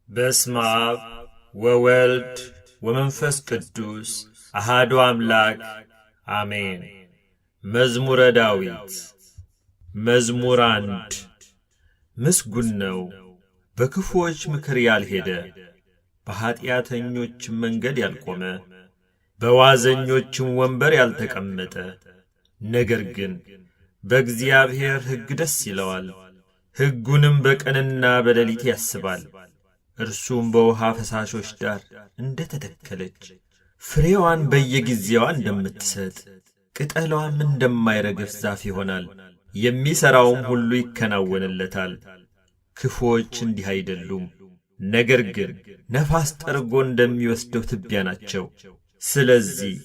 በስመ አብ ወወልድ ወመንፈስ ቅዱስ አሃዱ አምላክ አሜን። መዝሙረ ዳዊት መዝሙር 1። ምስጉን ነው በክፉዎች ምክር ያልሄደ፣ በኀጢአተኞችም መንገድ ያልቆመ፣ በዋዘኞችም ወንበር ያልተቀመጠ፣ ነገር ግን በእግዚአብሔር ሕግ ደስ ይለዋል፣ ሕጉንም በቀንና በሌሊት ያስባል። እርሱም በውሃ ፈሳሾች ዳር እንደ ተተከለች፣ ፍሬዋን በየጊዜዋ እንደምትሰጥ፣ ቅጠሏም እንደማይረግፍ ዛፍ ይሆናል። የሚሠራውም ሁሉ ይከናወንለታል። ክፉዎች እንዲህ አይደሉም፣ ነገር ግን ነፋስ ጠርጎ እንደሚወስደው ትቢያ ናቸው። ስለዚህ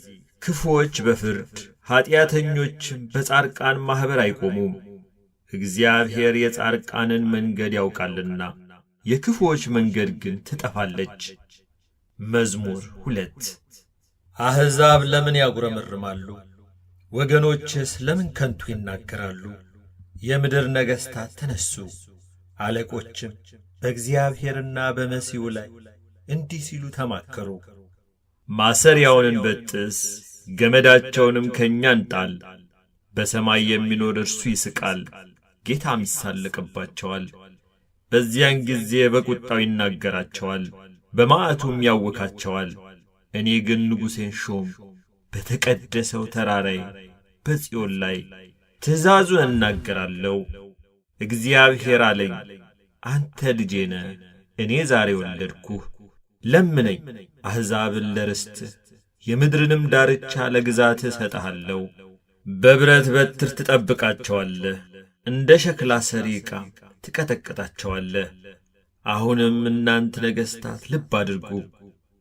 ክፉዎች በፍርድ ኀጢአተኞችም በጻድቃን ማኅበር አይቆሙም። እግዚአብሔር የጻድቃንን መንገድ ያውቃልና የክፉዎች መንገድ ግን ትጠፋለች። መዝሙር 2። አሕዛብ ለምን ያጉረመርማሉ? ወገኖችስ ለምን ከንቱ ይናገራሉ? የምድር ነገሥታት ተነሡ፣ አለቆችም በእግዚአብሔርና በመሲሑ ላይ እንዲህ ሲሉ ተማከሩ። ማሰሪያውን እንበጥስ፣ ገመዳቸውንም ከእኛ እንጣል። በሰማይ የሚኖር እርሱ ይስቃል፣ ጌታም ይሳለቅባቸዋል። በዚያን ጊዜ በቁጣው ይናገራቸዋል፣ በመዓቱም ያውካቸዋል። እኔ ግን ንጉሴን ሾም፣ በተቀደሰው ተራራዬ በጽዮን ላይ ትእዛዙን እናገራለሁ። እግዚአብሔር አለኝ፣ አንተ ልጄ ነህ፣ እኔ ዛሬ ወለድኩህ። ለምነኝ፣ አሕዛብን ለርስትህ የምድርንም ዳርቻ ለግዛትህ እሰጥሃለሁ። በብረት በትር ትጠብቃቸዋለህ፣ እንደ ሸክላ ሠሪ ዕቃ ትቀጠቅጣቸዋለህ። አሁንም እናንት ነገሥታት ልብ አድርጉ፣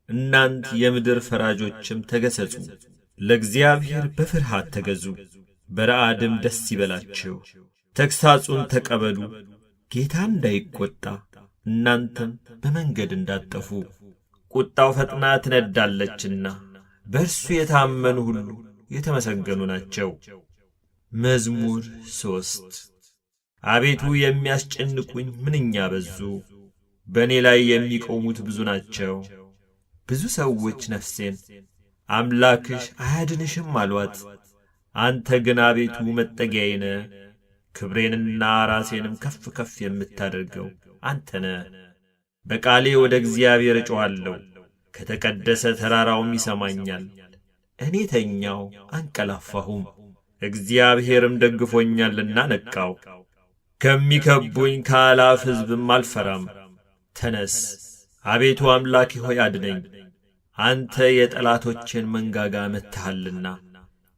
እናንት የምድር ፈራጆችም ተገሠጹ። ለእግዚአብሔር በፍርሃት ተገዙ፣ በረዓድም ደስ ይበላችሁ። ተግሣጹን ተቀበሉ፣ ጌታ እንዳይቈጣ እናንተም በመንገድ እንዳትጠፉ። ቁጣው ፈጥና ትነዳለችና በእርሱ የታመኑ ሁሉ የተመሰገኑ ናቸው። መዝሙር 3። አቤቱ የሚያስጨንቁኝ ምንኛ በዙ! በእኔ ላይ የሚቆሙት ብዙ ናቸው። ብዙ ሰዎች ነፍሴን አምላክሽ አያድንሽም አሏት። አንተ ግን አቤቱ መጠጊያዬ ነህ፣ ክብሬንና ራሴንም ከፍ ከፍ የምታደርገው አንተ ነህ። በቃሌ ወደ እግዚአብሔር እጮኻለሁ፣ ከተቀደሰ ተራራውም ይሰማኛል። እኔ ተኛሁ አንቀላፋሁም፣ እግዚአብሔርም ደግፎኛልና ነቃሁ። ከሚከብቡኝ ከአላፍ ሕዝብም አልፈራም። ተነስ አቤቱ አምላኬ ሆይ አድነኝ። አንተ የጠላቶቼን መንጋጋ መትሃልና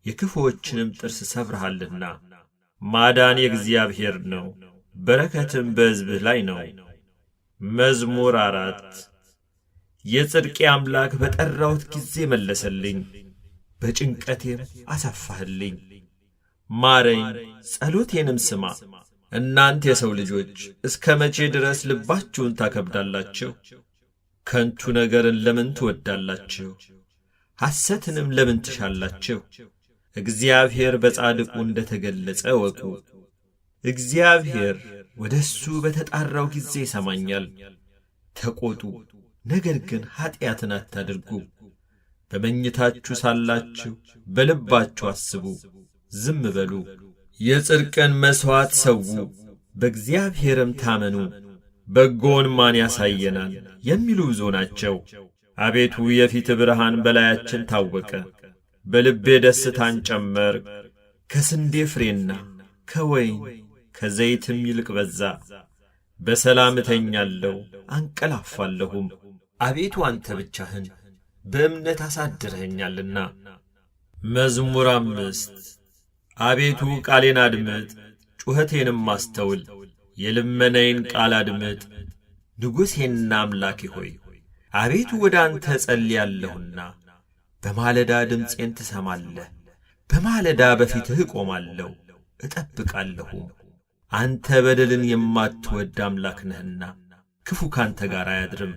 የክፉዎችንም ጥርስ ሰብረሃልና። ማዳን የእግዚአብሔር ነው፣ በረከትም በሕዝብህ ላይ ነው። መዝሙር 4። የጽድቄ አምላክ በጠራሁት ጊዜ መለሰልኝ፣ በጭንቀቴም አሰፋህልኝ። ማረኝ፣ ጸሎቴንም ስማ። እናንተ የሰው ልጆች እስከ መቼ ድረስ ልባችሁን ታከብዳላችሁ? ከንቱ ነገርን ለምን ትወዳላችሁ? ሐሰትንም ለምን ትሻላችሁ? እግዚአብሔር በጻድቁ እንደ ተገለጸ እወቁ። እግዚአብሔር ወደ እሱ በተጣራው ጊዜ ይሰማኛል። ተቈጡ፣ ነገር ግን ኀጢአትን አታድርጉ። በመኝታችሁ ሳላችሁ በልባችሁ አስቡ፣ ዝም በሉ። የጽድቅን መሥዋዕት ሰዉ፣ በእግዚአብሔርም ታመኑ። በጎውን ማን ያሳየናል የሚሉ ብዙ ናቸው። አቤቱ የፊትህ ብርሃን በላያችን ታወቀ። በልቤ ደስታን ጨመርክ። ከስንዴ ፍሬና ከወይን ከዘይትም ይልቅ በዛ። በሰላም እተኛለሁ አንቀላፋለሁም፣ አቤቱ አንተ ብቻህን በእምነት አሳድረኸኛልና። መዝሙር 5። አቤቱ ቃሌን አድምጥ፣ ጩኸቴንም አስተውል። የልመናዬን ቃል አድምጥ። ንጉሴና አምላኬ ሆይ አቤቱ ወደ አንተ እጸልያለሁና በማለዳ ድምፄን ትሰማለህ። በማለዳ በፊትህ እቆማለሁ እጠብቃለሁም። አንተ በደልን የማትወድ አምላክ ነህና ክፉ ካንተ ጋር አያድርም።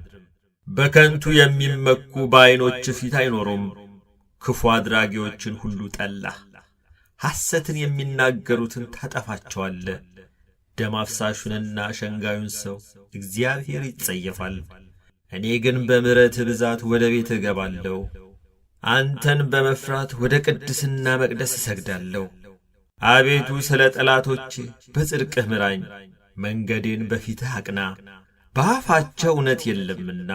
በከንቱ የሚመኩ በዐይኖችህ ፊት አይኖሩም። ክፉ አድራጊዎችን ሁሉ ጠላህ፣ ሐሰትን የሚናገሩትን ታጠፋቸዋለህ። ደም አፍሳሹንና ሸንጋዩን ሰው እግዚአብሔር ይጸየፋል። እኔ ግን በምሕረትህ ብዛት ወደ ቤትህ እገባለሁ። አንተን በመፍራት ወደ ቅድስና መቅደስ እሰግዳለሁ። አቤቱ ስለ ጠላቶቼ በጽድቅህ ምራኝ፣ መንገዴን በፊትህ አቅና። በአፋቸው እውነት የለምና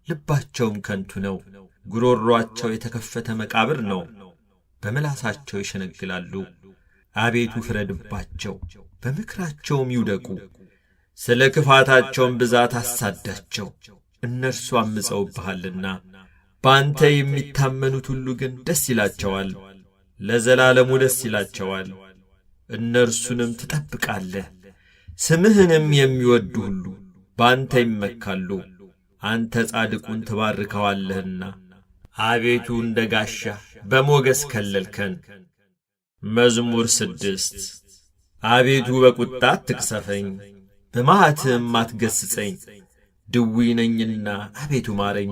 ልባቸውም ከንቱ ነው። ጉሮሮአቸው የተከፈተ መቃብር ነው፣ በምላሳቸው ይሸነግላሉ። አቤቱ ፍረድባቸው፣ በምክራቸውም ይውደቁ። ስለ ክፋታቸውም ብዛት አሳዳቸው፣ እነርሱ አምፀውብሃልና። በአንተ የሚታመኑት ሁሉ ግን ደስ ይላቸዋል፣ ለዘላለሙ ደስ ይላቸዋል። እነርሱንም ትጠብቃለህ። ስምህንም የሚወዱ ሁሉ በአንተ ይመካሉ፣ አንተ ጻድቁን ትባርከዋለህና። አቤቱ እንደ ጋሻ በሞገስ ከለልከን። መዝሙር 6። አቤቱ በቁጣ አትቅሰፈኝ፣ በመዓትህም አትገሥጸኝ። ድውይ ነኝና አቤቱ ማረኝ፣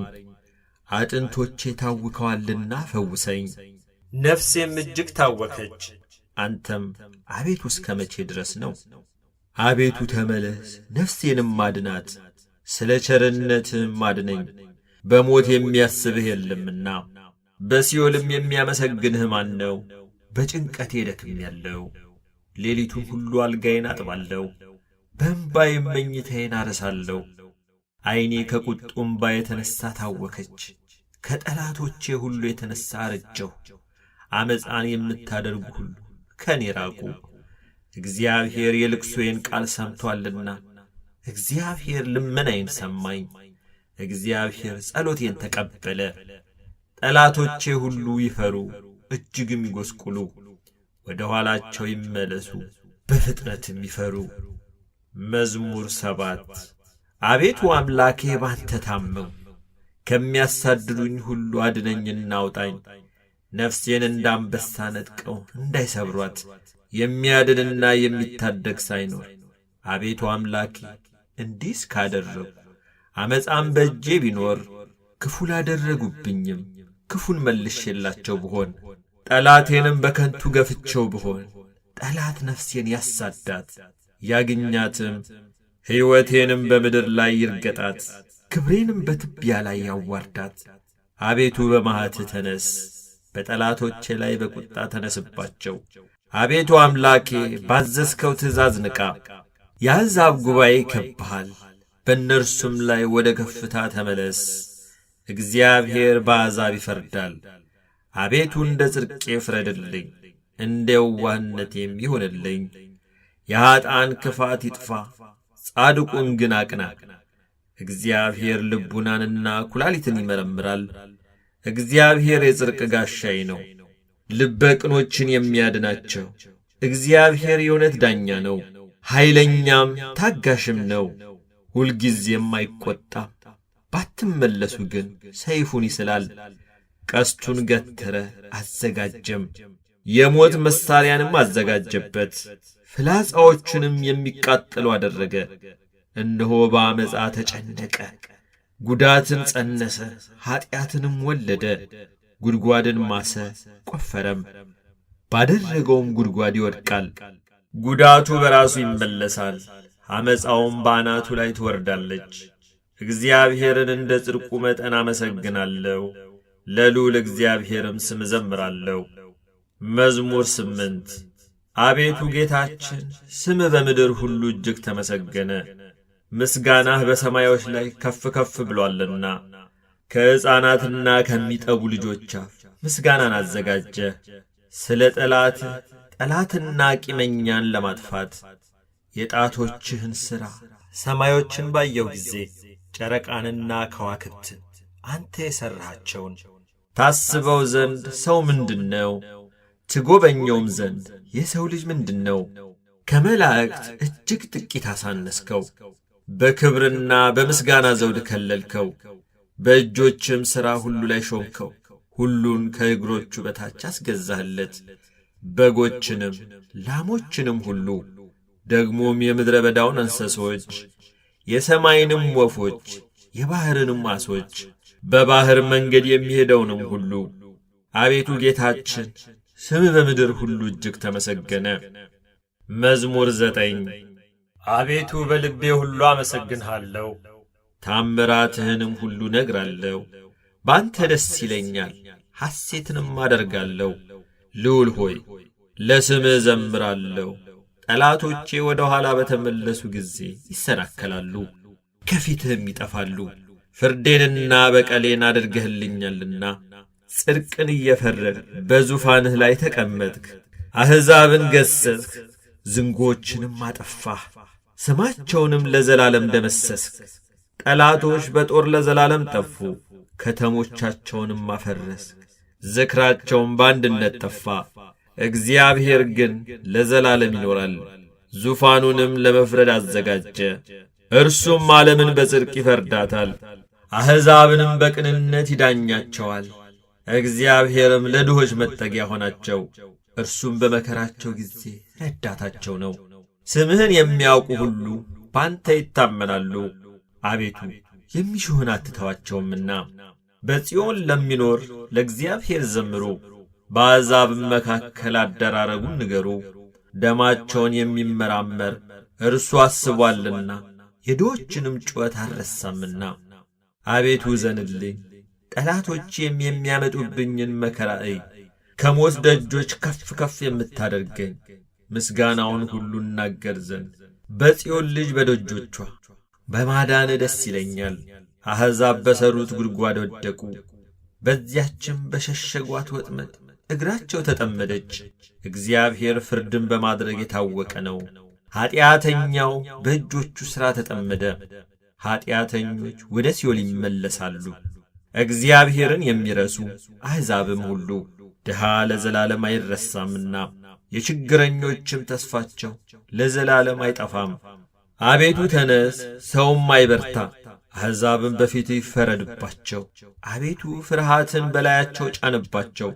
አጥንቶቼ ታውከዋልና ፈውሰኝ። ነፍሴም እጅግ ታወከች። አንተም አቤቱ እስከ መቼ ድረስ ነው? አቤቱ ተመለስ፣ ነፍሴንም አድናት፣ ስለ ቸርነትህም አድነኝ። በሞት የሚያስብህ የለምና በሲኦልም የሚያመሰግንህ ማን ነው? በጭንቀቴ ደክሜአለሁ። ሌሊቱን ሁሉ አልጋዬን አጥባለሁ፣ በእንባዬም መኝታዬን አረሳለሁ። ዐይኔ ከቁጡ እምባ የተነሣ ታወከች፣ ከጠላቶቼ ሁሉ የተነሣ አረጀሁ። ዓመፃን የምታደርጉ ሁሉ ከእኔ ራቁ። እግዚአብሔር የልቅሶዬን ቃል ሰምቶአልና፣ እግዚአብሔር ልመናዬን ሰማኝ። እግዚአብሔር ጸሎቴን ተቀበለ። ጠላቶቼ ሁሉ ይፈሩ እጅግም ይጐስቁሉ፣ ወደ ኋላቸው ይመለሱ በፍጥነትም ይፈሩ። መዝሙር 7። አቤቱ አምላኬ ባንተ ታመንሁ፣ ከሚያሳድዱኝ ሁሉ አድነኝና አውጣኝ። ነፍሴን እንደ አንበሳ ነጥቀው እንዳይሰብሯት የሚያድንና የሚታደግ ሳይኖር። አቤቱ አምላኬ እንዲህ እስካደረግሁ ዓመፃም በእጄ ቢኖር፣ ክፉ ላደረጉብኝም ክፉን መልሼላቸው ብሆን፣ ጠላቴንም በከንቱ ገፍቼው ብሆን፣ ጠላት ነፍሴን ያሳዳት ያግኛትም፣ ሕይወቴንም በምድር ላይ ይርገጣት፣ ክብሬንም በትቢያ ላይ ያዋርዳት። አቤቱ በመዓትህ ተነስ፣ በጠላቶቼ ላይ በቁጣ ተነስባቸው። አቤቱ አምላኬ ባዘዝከው ትእዛዝ ንቃ። የአሕዛብ ጉባኤ ይከብብሃል፣ በእነርሱም ላይ ወደ ከፍታ ተመለስ። እግዚአብሔር በአሕዛብ ይፈርዳል። አቤቱ እንደ ጽድቄ ፍረድልኝ፣ እንደ የዋህነቴም ይሁንልኝ። የኀጥኣን ክፋት ይጥፋ፣ ጻድቁን ግን አቅና። እግዚአብሔር ልቡናንና ኩላሊትን ይመረምራል። እግዚአብሔር የጽድቅ ጋሻዬ ነው፣ ልበ ቅኖችን የሚያድናቸው። እግዚአብሔር የእውነት ዳኛ ነው፣ ኃይለኛም ታጋሽም ነው፣ ሁልጊዜም አይቈጣም። ባትመለሱ ግን ሰይፉን ይስላል። ቀስቱን ገተረ አዘጋጀም፣ የሞት መሣሪያንም አዘጋጀበት፣ ፍላጻዎቹንም የሚቃጠሉ አደረገ። እነሆ በዓመፃ ተጨነቀ፣ ጉዳትን ጸነሰ፣ ኀጢአትንም ወለደ። ጉድጓድን ማሰ ቆፈረም፣ ባደረገውም ጉድጓድ ይወድቃል። ጉዳቱ በራሱ ይመለሳል፣ ዓመፃውም በአናቱ ላይ ትወርዳለች። እግዚአብሔርን እንደ ጽድቁ መጠን አመሰግናለሁ፣ ለልዑል እግዚአብሔርም ስም እዘምራለሁ። መዝሙር 8። አቤቱ ጌታችን ስምህ በምድር ሁሉ እጅግ ተመሰገነ፣ ምስጋናህ በሰማዮች ላይ ከፍ ከፍ ብሎአልና። ከሕፃናትና ከሚጠቡ ልጆች አፍ ምስጋናን አዘጋጀ፣ ስለ ጠላትህ ጠላትና ቂመኛን ለማጥፋት። የጣቶችህን ሥራ ሰማዮችን ባየው ጊዜ ጨረቃንና ከዋክብትን አንተ የሠራሃቸውን ታስበው ዘንድ ሰው ምንድን ነው? ትጎበኘውም ዘንድ የሰው ልጅ ምንድን ነው? ከመላእክት እጅግ ጥቂት አሳነስከው፣ በክብርና በምስጋና ዘውድ ከለልከው፣ በእጆችም ሥራ ሁሉ ላይ ሾምከው። ሁሉን ከእግሮቹ በታች አስገዛህለት፣ በጎችንም ላሞችንም ሁሉ፣ ደግሞም የምድረ በዳውን እንስሶች፣ የሰማይንም ወፎች፣ የባሕርንም ዓሦች፣ በባሕር መንገድ የሚሄደውንም ሁሉ። አቤቱ ጌታችን ስምህ በምድር ሁሉ እጅግ ተመሰገነ። መዝሙር 9። አቤቱ በልቤ ሁሉ አመሰግንሃለሁ፣ ታምራትህንም ሁሉ ነግራለሁ። በአንተ ደስ ይለኛል፣ ሐሴትንም አደርጋለሁ። ልዑል ሆይ ለስምህ ዘምራለሁ። ጠላቶቼ ወደ ኋላ በተመለሱ ጊዜ ይሰናከላሉ፣ ከፊትህም ይጠፋሉ። ፍርዴንና በቀሌን አድርገህልኛልና ጽድቅን እየፈረድህ በዙፋንህ ላይ ተቀመጥክ። አሕዛብን ገሠጽህ፣ ዝንጎችንም አጠፋህ፣ ስማቸውንም ለዘላለም ደመሰስክ። ጠላቶች በጦር ለዘላለም ጠፉ፣ ከተሞቻቸውንም አፈረስክ፣ ዝክራቸውም በአንድነት ጠፋ። እግዚአብሔር ግን ለዘላለም ይኖራል፣ ዙፋኑንም ለመፍረድ አዘጋጀ። እርሱም ዓለምን በጽድቅ ይፈርዳታል፣ አሕዛብንም በቅንነት ይዳኛቸዋል። እግዚአብሔርም ለድሆች መጠጊያ ሆናቸው፣ እርሱም በመከራቸው ጊዜ ረዳታቸው ነው። ስምህን የሚያውቁ ሁሉ ባንተ ይታመናሉ። አቤቱ የሚሹህን አትተዋቸውምና። በጽዮን ለሚኖር ለእግዚአብሔር ዘምሩ፣ በአሕዛብም መካከል አደራረጉን ንገሩ። ደማቸውን የሚመራመር እርሱ አስቧልና የድሆችንም ጩኸት አልረሳምና። አቤቱ እዘንልኝ፣ ጠላቶቼም የሚያመጡብኝን መከራ እይ። ከሞት ደጆች ከፍ ከፍ የምታደርገኝ ምስጋናውን ሁሉ እናገር ዘንድ በጽዮን ልጅ በደጆቿ በማዳን ደስ ይለኛል። አሕዛብ በሠሩት ጉድጓድ ወደቁ፣ በዚያችም በሸሸጓት ወጥመድ እግራቸው ተጠመደች። እግዚአብሔር ፍርድን በማድረግ የታወቀ ነው። ኀጢአተኛው በእጆቹ ሥራ ተጠመደ። ኀጢአተኞች ወደ ሲኦል ይመለሳሉ። እግዚአብሔርን የሚረሱ አሕዛብም ሁሉ ድሃ ለዘላለም አይረሳምና የችግረኞችም ተስፋቸው ለዘላለም አይጠፋም። አቤቱ ተነስ፣ ሰውም አይበርታ፣ አሕዛብም በፊትህ ይፈረድባቸው። አቤቱ ፍርሃትን በላያቸው ጫንባቸው፣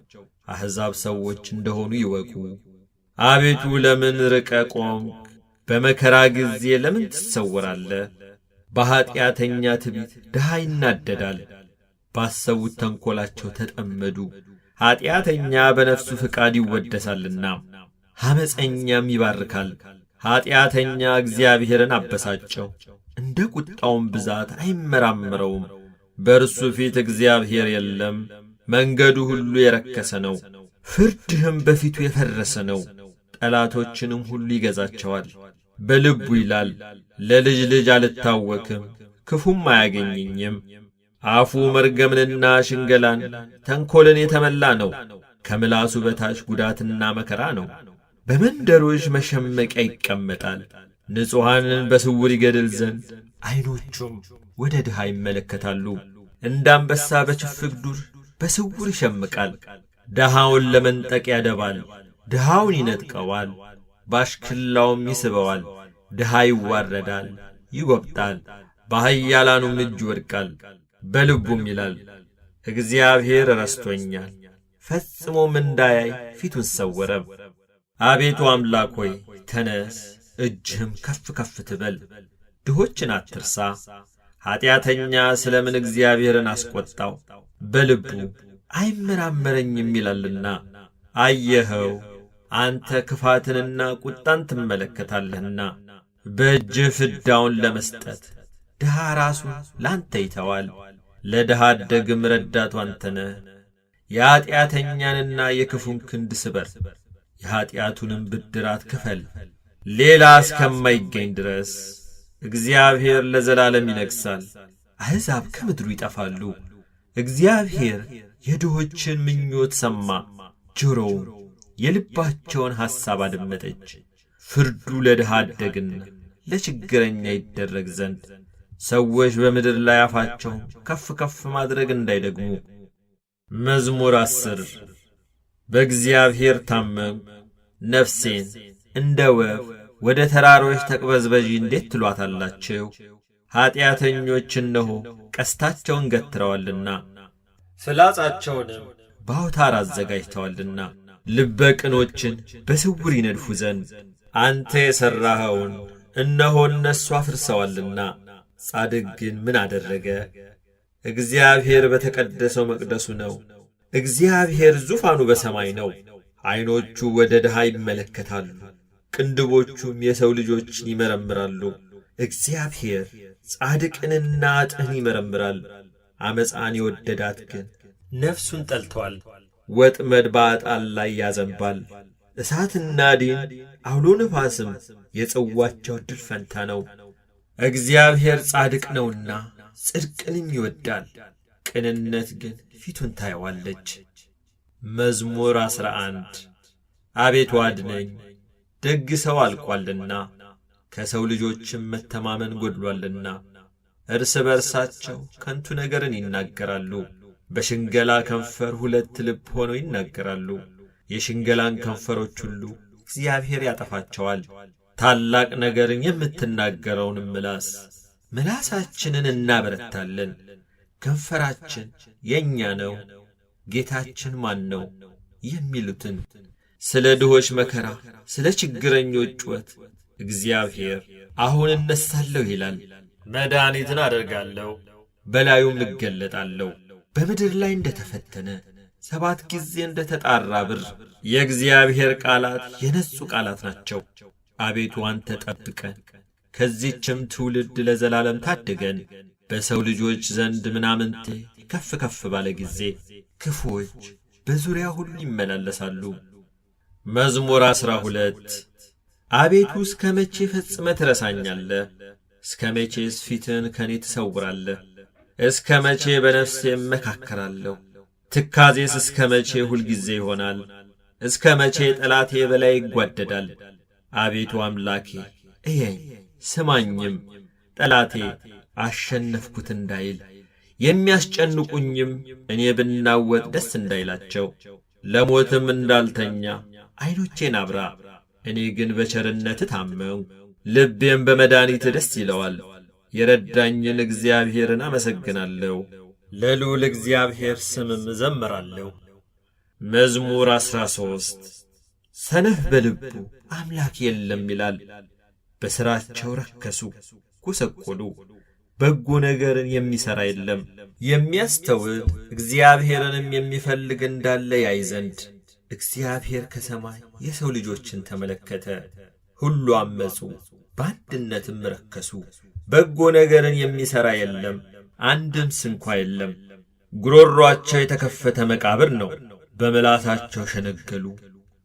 አሕዛብ ሰዎች እንደሆኑ ይወቁ። አቤቱ ለምን ርቀ ቆምክ? በመከራ ጊዜ ለምን ትሰወራለህ? በኀጢአተኛ ትዕቢት ድሃ ይናደዳል። ባሰቡት ተንኰላቸው ተጠመዱ። ኀጢአተኛ በነፍሱ ፍቃድ ይወደሳልና ዐመፀኛም ይባርካል። ኀጢአተኛ እግዚአብሔርን አበሳጨው፣ እንደ ቁጣውም ብዛት አይመራመረውም። በእርሱ ፊት እግዚአብሔር የለም። መንገዱ ሁሉ የረከሰ ነው፣ ፍርድህም በፊቱ የፈረሰ ነው። ጠላቶችንም ሁሉ ይገዛቸዋል። በልቡ ይላል፣ ለልጅ ልጅ አልታወክም፣ ክፉም አያገኘኝም። አፉ መርገምንና ሽንገላን ተንኰልን የተመላ ነው። ከምላሱ በታች ጉዳትና መከራ ነው። በመንደሮች መሸመቂያ ይቀመጣል። ንጹሐንን በስውር ይገድል ዘንድ ዐይኖቹም ወደ ድሃ ይመለከታሉ። እንደ አንበሳ በችፍግ ዱር በስውር ይሸምቃል። ድሃውን ለመንጠቅ ያደባል። ድሃውን ይነጥቀዋል፣ ባሽክላውም ይስበዋል። ድሃ ይዋረዳል፣ ይጐብጣል፣ በኃያላኑም እጅ ይወድቃል። በልቡም ይላል፣ እግዚአብሔር ረስቶኛል፣ ፈጽሞም እንዳያይ ፊቱን ሰወረ። አቤቱ አምላክ ሆይ ተነስ፣ እጅህም ከፍ ከፍ ትበል፣ ድሆችን አትርሳ። ኀጢአተኛ ስለ ምን እግዚአብሔርን አስቈጣው? በልቡ አይመራመረኝም ይላልና። አየኸው፣ አንተ ክፋትንና ቁጣን ትመለከታለህና፣ በእጅህ ፍዳውን ለመስጠት ድሃ ራሱን ላንተ ይተዋል። ለድሃ አደግም ረዳቱ አንተ ነህ። የኀጢአተኛንና የክፉን ክንድ ስበር፣ የኀጢአቱንም ብድራት ክፈል፣ ሌላ እስከማይገኝ ድረስ። እግዚአብሔር ለዘላለም ይነግሣል፣ አሕዛብ ከምድሩ ይጠፋሉ። እግዚአብሔር የድሆችን ምኞት ሰማ፣ ጆሮውም የልባቸውን ሐሳብ አደመጠች። ፍርዱ ለድሃ አደግና ለችግረኛ ይደረግ ዘንድ ሰዎች በምድር ላይ አፋቸውን ከፍ ከፍ ማድረግ እንዳይደግሙ። መዝሙር 10። በእግዚአብሔር ታመንኩ፣ ነፍሴን እንደ ወፍ ወደ ተራሮች ተቅበዝበዢ እንዴት ትሏታላችሁ? ኀጢአተኞች እነሆ ቀስታቸውን ገትረዋልና ፍላጻቸውንም በአውታር አዘጋጅተዋልና ልበ ቅኖችን በስውር ይነድፉ ዘንድ አንተ የሠራኸውን እነሆ እነሱ አፍርሰዋልና። ጻድቅ ግን ምን አደረገ? እግዚአብሔር በተቀደሰው መቅደሱ ነው። እግዚአብሔር ዙፋኑ በሰማይ ነው። ዐይኖቹ ወደ ድሃ ይመለከታሉ፣ ቅንድቦቹም የሰው ልጆችን ይመረምራሉ። እግዚአብሔር ጻድቅንና ኃጥእን ይመረምራል። ዓመፃን የወደዳት ግን ነፍሱን ጠልቶአል። ወጥመድ በኃጥአን ላይ ያዘንባል። እሳትና ዲን አውሎ ነፋስም የጽዋቸው ዕድል ፈንታ ነው። እግዚአብሔር ጻድቅ ነውና ጽድቅንም ይወዳል፣ ቅንነት ግን ፊቱን ታየዋለች። መዝሙር 11። አቤቱ አድነኝ፣ ደግ ሰው አልቋልና፣ ከሰው ልጆችም መተማመን ጐድሎአልና። እርስ በርሳቸው ከንቱ ነገርን ይናገራሉ፣ በሽንገላ ከንፈር ሁለት ልብ ሆነው ይናገራሉ። የሽንገላን ከንፈሮች ሁሉ እግዚአብሔር ያጠፋቸዋል። ታላቅ ነገርን የምትናገረውንም ምላስ ምላሳችንን እናበረታለን። ከንፈራችን የእኛ ነው፣ ጌታችን ማን ነው የሚሉትን። ስለ ድሆች መከራ፣ ስለ ችግረኞች ጩኸት እግዚአብሔር አሁን እነሣለሁ ይላል። መድኃኒትን አደርጋለሁ፣ በላዩም እገለጣለሁ። በምድር ላይ እንደ ተፈተነ 7 ጊዜ እንደ ተጣራ ብር የእግዚአብሔር ቃላት የነጹ ቃላት ናቸው። አቤቱ አንተ ጠብቀን፣ ከዚህችም ትውልድ ለዘላለም ታድገን። በሰው ልጆች ዘንድ ምናምንቴ ከፍ ከፍ ባለ ጊዜ ክፉዎች በዙሪያ ሁሉ ይመላለሳሉ። መዝሙር 12። አቤቱ እስከ መቼ ፈጽመህ ትረሳኛለህ? እስከ መቼስ ፊትህን ከኔ ትሰውራለህ? እስከ መቼ በነፍሴ እመካከራለሁ? ትካዜስ እስከ መቼ ሁልጊዜ ይሆናል? እስከ መቼ ጠላቴ በላይ ይጓደዳል? አቤቱ አምላኬ እየኝ ስማኝም፣ ጠላቴ አሸነፍኩት እንዳይል፣ የሚያስጨንቁኝም እኔ ብናወጥ ደስ እንዳይላቸው፣ ለሞትም እንዳልተኛ ዐይኖቼን አብራ። እኔ ግን በቸርነትህ ታመንሁ፣ ልቤም በመድኃኒትህ ደስ ይለዋል። የረዳኝን እግዚአብሔርን አመሰግናለሁ፣ ለልዑል እግዚአብሔር ስምም እዘምራለሁ። መዝሙር 13። ሰነፍ በልቡ አምላክ የለም ይላል። በሥራቸው ረከሱ፣ ጐሰቈሉ፣ በጎ ነገርን የሚሠራ የለም። የሚያስተውል እግዚአብሔርንም የሚፈልግ እንዳለ ያይ ዘንድ እግዚአብሔር ከሰማይ የሰው ልጆችን ተመለከተ። ሁሉ አመፁ፣ በአንድነትም ረከሱ። በጎ ነገርን የሚሠራ የለም፣ አንድም ስንኳ የለም። ጉሮሮአቸው የተከፈተ መቃብር ነው፣ በምላሳቸው ሸነገሉ።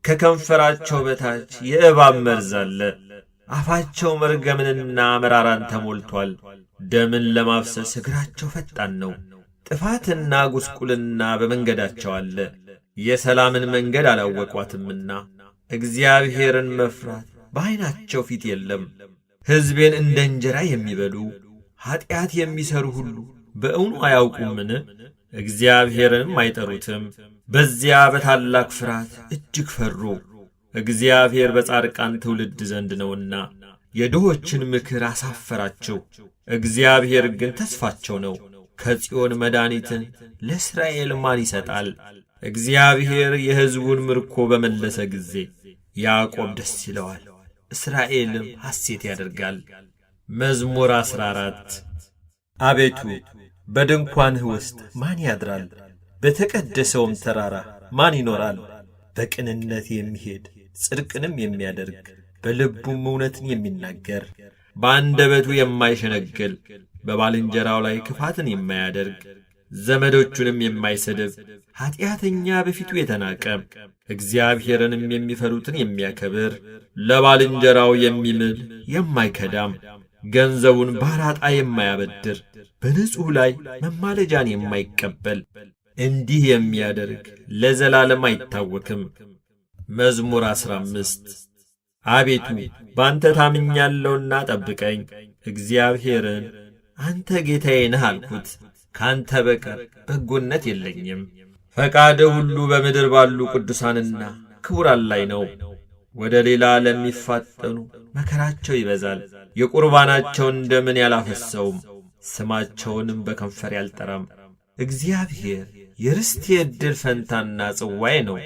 ከከንፈራቸው በታች የእባብ መርዝ አለ። አፋቸው መርገምንና መራራን ተሞልቷል። ደምን ለማፍሰስ እግራቸው ፈጣን ነው። ጥፋትና ጉስቁልና በመንገዳቸው አለ። የሰላምን መንገድ አላወቋትምና እግዚአብሔርን መፍራት በዐይናቸው ፊት የለም። ሕዝቤን እንደ እንጀራ የሚበሉ ኀጢአት የሚሠሩ ሁሉ በእውኑ አያውቁምን? እግዚአብሔርንም አይጠሩትም። በዚያ በታላቅ ፍርሃት እጅግ ፈሩ። እግዚአብሔር በጻድቃን ትውልድ ዘንድ ነውና የድሆችን ምክር አሳፈራቸው። እግዚአብሔር ግን ተስፋቸው ነው። ከጽዮን መድኃኒትን ለእስራኤል ማን ይሰጣል? እግዚአብሔር የሕዝቡን ምርኮ በመለሰ ጊዜ ያዕቆብ ደስ ይለዋል፣ እስራኤልም ሐሴት ያደርጋል። መዝሙር 14። አቤቱ በድንኳንህ ውስጥ ማን ያድራል? በተቀደሰውም ተራራ ማን ይኖራል? በቅንነት የሚሄድ ጽድቅንም የሚያደርግ በልቡም እውነትን የሚናገር በአንደበቱ የማይሸነግል በባልንጀራው ላይ ክፋትን የማያደርግ ዘመዶቹንም የማይሰድብ ኀጢአተኛ በፊቱ የተናቀ እግዚአብሔርንም የሚፈሩትን የሚያከብር ለባልንጀራው የሚምል የማይከዳም ገንዘቡን ባራጣ የማያበድር በንጹሕ ላይ መማለጃን የማይቀበል እንዲህ የሚያደርግ ለዘላለም አይታወክም። መዝሙር 15። አቤቱ ባንተ ታምኛለሁና ጠብቀኝ። እግዚአብሔርን አንተ ጌታዬ ነህ አልኩት፣ ካንተ በቀር በጎነት የለኝም። ፈቃድህ ሁሉ በምድር ባሉ ቅዱሳንና ክቡራን ላይ ነው። ወደ ሌላ ለሚፋጠኑ መከራቸው ይበዛል። የቁርባናቸውን ደምን ያላፈሰውም፣ ስማቸውንም በከንፈር ያልጠራም። እግዚአብሔር የርስቴ ዕድል ፈንታና ጽዋዬ ነው፣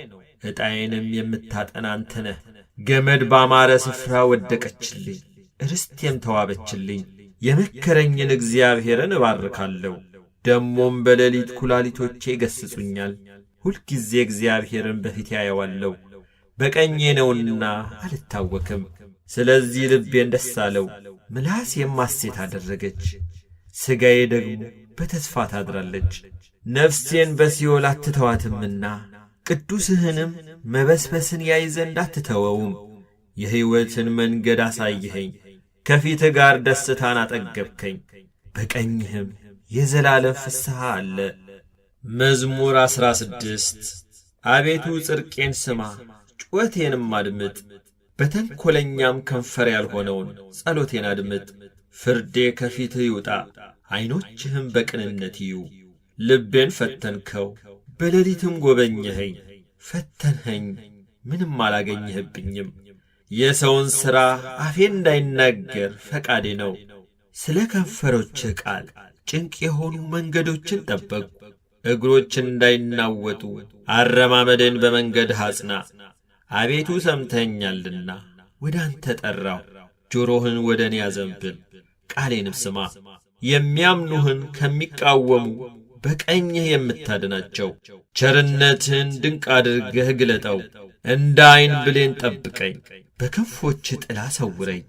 ዕጣዬንም የምታጠና አንተ ነህ። ገመድ ባማረ ስፍራ ወደቀችልኝ፣ ርስቴም ተዋበችልኝ። የመከረኝን እግዚአብሔርን እባርካለሁ። ደሞም በሌሊት ኩላሊቶቼ ይገሥጹኛል። ሁልጊዜ እግዚአብሔርን በፊቴ አየዋለሁ፣ በቀኜ ነውና አልታወክም። ስለዚህ ልቤን ደስ አለው፣ ምላሴም ሐሴት አደረገች። ሥጋዬ ደግሞ በተስፋ ታድራለች። ነፍሴን በሲኦል አትተዋትምና ቅዱስህንም መበስበስን ያይ ዘንድ አትተወውም። የሕይወትን መንገድ አሳይኸኝ፣ ከፊትህ ጋር ደስታን አጠገብከኝ፣ በቀኝህም የዘላለም ፍስሐ አለ። መዝሙር 16። አቤቱ ጽድቄን ስማ፣ ጩኸቴንም አድምጥ። በተንኰለኛም ከንፈር ያልሆነውን ጸሎቴን አድምጥ። ፍርዴ ከፊትህ ይውጣ፣ ዐይኖችህም በቅንነት ይዩ። ልቤን ፈተንከው፣ በሌሊትም ጐበኘኸኝ። ፈተንኸኝ፣ ምንም አላገኘህብኝም። የሰውን ሥራ አፌ እንዳይናገር ፈቃዴ ነው። ስለ ከንፈሮችህ ቃል ጭንቅ የሆኑ መንገዶችን ጠበቅሁ። እግሮች እንዳይናወጡ አረማመዴን በመንገድህ አጽና። አቤቱ ሰምተኸኛልና ወደ አንተ ጠራሁ። ጆሮህን ወደ እኔ አዘንብል፣ ቃሌንም ስማ። የሚያምኑህን ከሚቃወሙ በቀኝህ የምታድናቸው ቸርነትህን ድንቅ አድርገህ ግለጠው። እንደ ዐይን ብሌን ጠብቀኝ፣ በክንፎችህ ጥላ ሰውረኝ።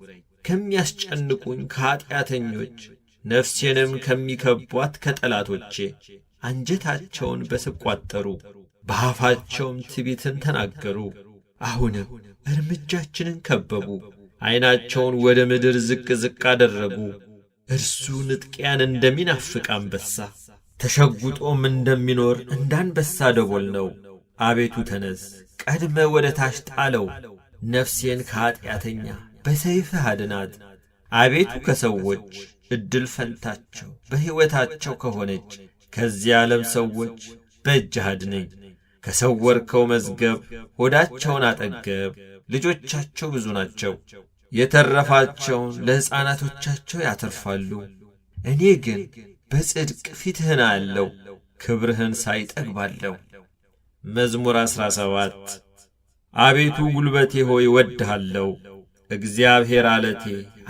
ከሚያስጨንቁኝ ከኀጢአተኞች ነፍሴንም ከሚከቧት ከጠላቶቼ አንጀታቸውን በስብ ቋጠሩ፣ በአፋቸውም ትዕቢትን ተናገሩ። አሁንም እርምጃችንን ከበቡ፣ ዐይናቸውን ወደ ምድር ዝቅ ዝቅ አደረጉ። እርሱ ንጥቂያን እንደሚናፍቅ አንበሳ ተሸጉጦም እንደሚኖር እንደ አንበሳ ደቦል ነው። አቤቱ ተነስ፣ ቀድመ ወደ ታች ጣለው። ነፍሴን ከኀጢአተኛ በሰይፍህ አድናት። አቤቱ ከሰዎች ዕድል ፈንታቸው በሕይወታቸው ከሆነች ከዚህ ዓለም ሰዎች በእጅህ አድነኝ። ከሰወርከው መዝገብ ሆዳቸውን አጠገብ። ልጆቻቸው ብዙ ናቸው፣ የተረፋቸውን ለሕፃናቶቻቸው ያተርፋሉ። እኔ ግን በጽድቅ ፊትህን አያለሁ፣ ክብርህን ሳይጠግባለሁ። መዝሙር 17። አቤቱ ጉልበቴ ሆይ እወድሃለሁ። እግዚአብሔር ዓለቴ፣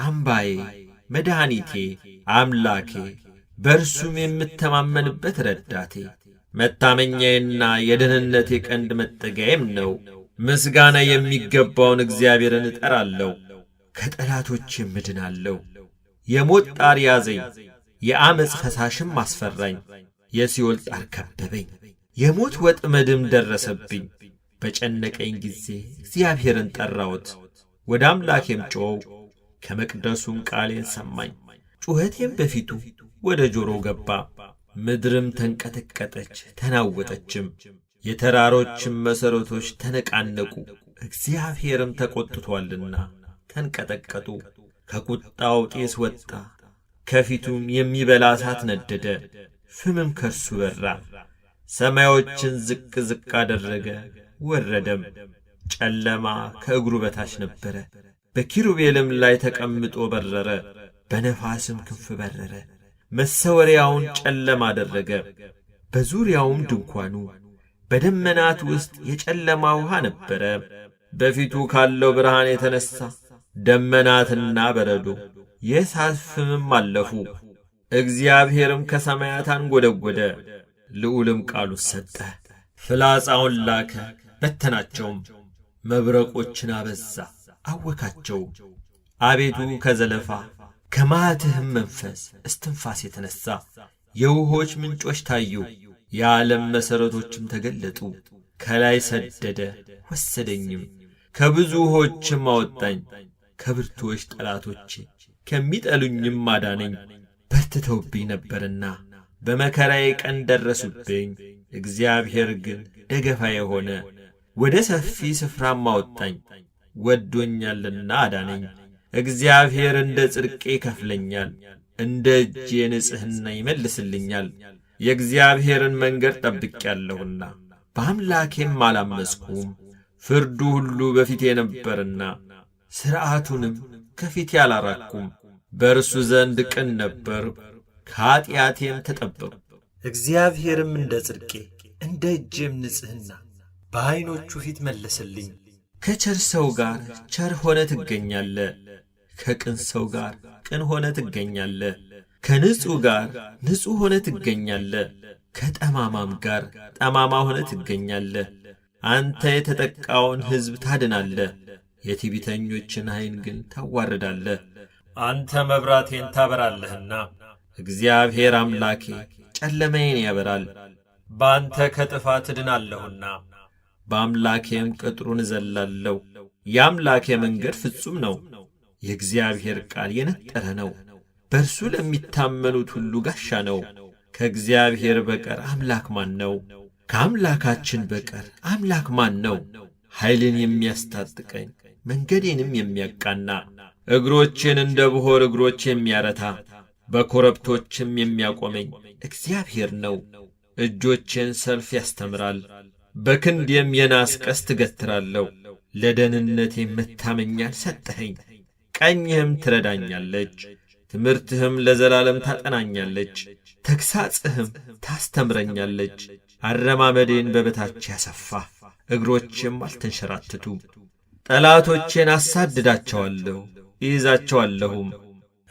አምባዬ፣ መድኃኒቴ፣ አምላኬ፣ በእርሱም የምተማመንበት ረዳቴ፣ መታመኛዬና የደህንነቴ ቀንድ መጠጊያዬም ነው። ምስጋና የሚገባውን እግዚአብሔርን እጠራለሁ፣ ከጠላቶቼም እድናለሁ። የሞት ጣር ያዘኝ፣ የዓመፅ ፈሳሽም አስፈራኝ። የሲኦል ጣር ከበበኝ፣ የሞት ወጥመድም ደረሰብኝ። በጨነቀኝ ጊዜ እግዚአብሔርን ጠራሁት፣ ወደ አምላኬም ጮኽሁ። ከመቅደሱም ቃሌን ሰማኝ፣ ጩኸቴም በፊቱ ወደ ጆሮ ገባ። ምድርም ተንቀጠቀጠች ተናወጠችም፣ የተራሮችም መሠረቶች ተነቃነቁ። እግዚአብሔርም ተቈጥቶአልና ተንቀጠቀጡ። ከቁጣው ጤስ ወጣ፣ ከፊቱም የሚበላ እሳት ነደደ፣ ፍምም ከርሱ በራ። ሰማዮችን ዝቅ ዝቅ አደረገ፣ ወረደም። ጨለማ ከእግሩ በታች ነበረ። በኪሩቤልም ላይ ተቀምጦ በረረ፣ በነፋስም ክንፍ በረረ። መሰወሪያውን ጨለማ አደረገ፣ በዙሪያውም ድንኳኑ። በደመናት ውስጥ የጨለማ ውሃ ነበረ። በፊቱ ካለው ብርሃን የተነሣ ደመናትና በረዶ የእሳት ፍምም አለፉ። እግዚአብሔርም ከሰማያት አንጐደጐደ፣ ልዑልም ቃሉን ሰጠ። ፍላጻውን ላከ፣ በተናቸውም። መብረቆችን አበዛ፣ አወካቸውም። አቤቱ ከዘለፋ ከመዓትህም መንፈስ እስትንፋስ የተነሣ የውሆች ምንጮች ታዩ፣ የዓለም መሠረቶችም ተገለጡ። ከላይ ሰደደ ወሰደኝም፣ ከብዙ ውሆችም አወጣኝ። ከብርቱዎች ጠላቶቼ ከሚጠሉኝም አዳነኝ። በርትተውብኝ ነበርና በመከራዬ ቀን ደረሱብኝ። እግዚአብሔር ግን ደገፋዬ ሆነ፣ ወደ ሰፊ ስፍራም አወጣኝ። ወዶኛልና አዳነኝ። እግዚአብሔር እንደ ጽድቄ ይከፍለኛል፣ እንደ እጄ ንጽሕና ይመልስልኛል። የእግዚአብሔርን መንገድ ጠብቄአለሁና በአምላኬም አላመፅኩም። ፍርዱ ሁሉ በፊቴ ነበርና ሥርዓቱንም ከፊቴ አላራቅኩም። በእርሱ ዘንድ ቅን ነበርሁ፣ ከኀጢአቴም ተጠበቅሁ። እግዚአብሔርም እንደ ጽድቄ እንደ እጄም ንጽሕና በዐይኖቹ ፊት መለሰልኝ። ከቸር ሰው ጋር ቸር ሆነ ትገኛለህ፣ ከቅን ሰው ጋር ቅን ሆነ ትገኛለህ። ከንጹሕ ጋር ንጹሕ ሆነ ትገኛለህ፣ ከጠማማም ጋር ጠማማ ሆነ ትገኛለህ። አንተ የተጠቃውን ሕዝብ ታድናለህ፣ የትዕቢተኞችን ዐይን ግን ታዋርዳለህ። አንተ መብራቴን ታበራለህና እግዚአብሔር አምላኬ ጨለማዬን ያበራል። በአንተ ከጥፋት እድናለሁና በአምላኬም ቅጥሩን እዘላለሁ። የአምላኬ መንገድ ፍጹም ነው። የእግዚአብሔር ቃል የነጠረ ነው፣ በእርሱ ለሚታመኑት ሁሉ ጋሻ ነው። ከእግዚአብሔር በቀር አምላክ ማን ነው? ከአምላካችን በቀር አምላክ ማን ነው? ኃይልን የሚያስታጥቀኝ መንገዴንም የሚያቃና እግሮቼን እንደ ብሖር እግሮች የሚያረታ በኮረብቶችም የሚያቆመኝ እግዚአብሔር ነው። እጆቼን ሰልፍ ያስተምራል፣ በክንዴም የናስ ቀስት እገትራለሁ። ለደህንነቴ መታመኛን ሰጠኸኝ፣ ቀኝህም ትረዳኛለች። ትምህርትህም ለዘላለም ታጠናኛለች፣ ተግሣጽህም ታስተምረኛለች። አረማመዴን በበታች ያሰፋ፣ እግሮቼም አልተንሸራተቱም። ጠላቶቼን አሳድዳቸዋለሁ እይዛቸዋለሁም፣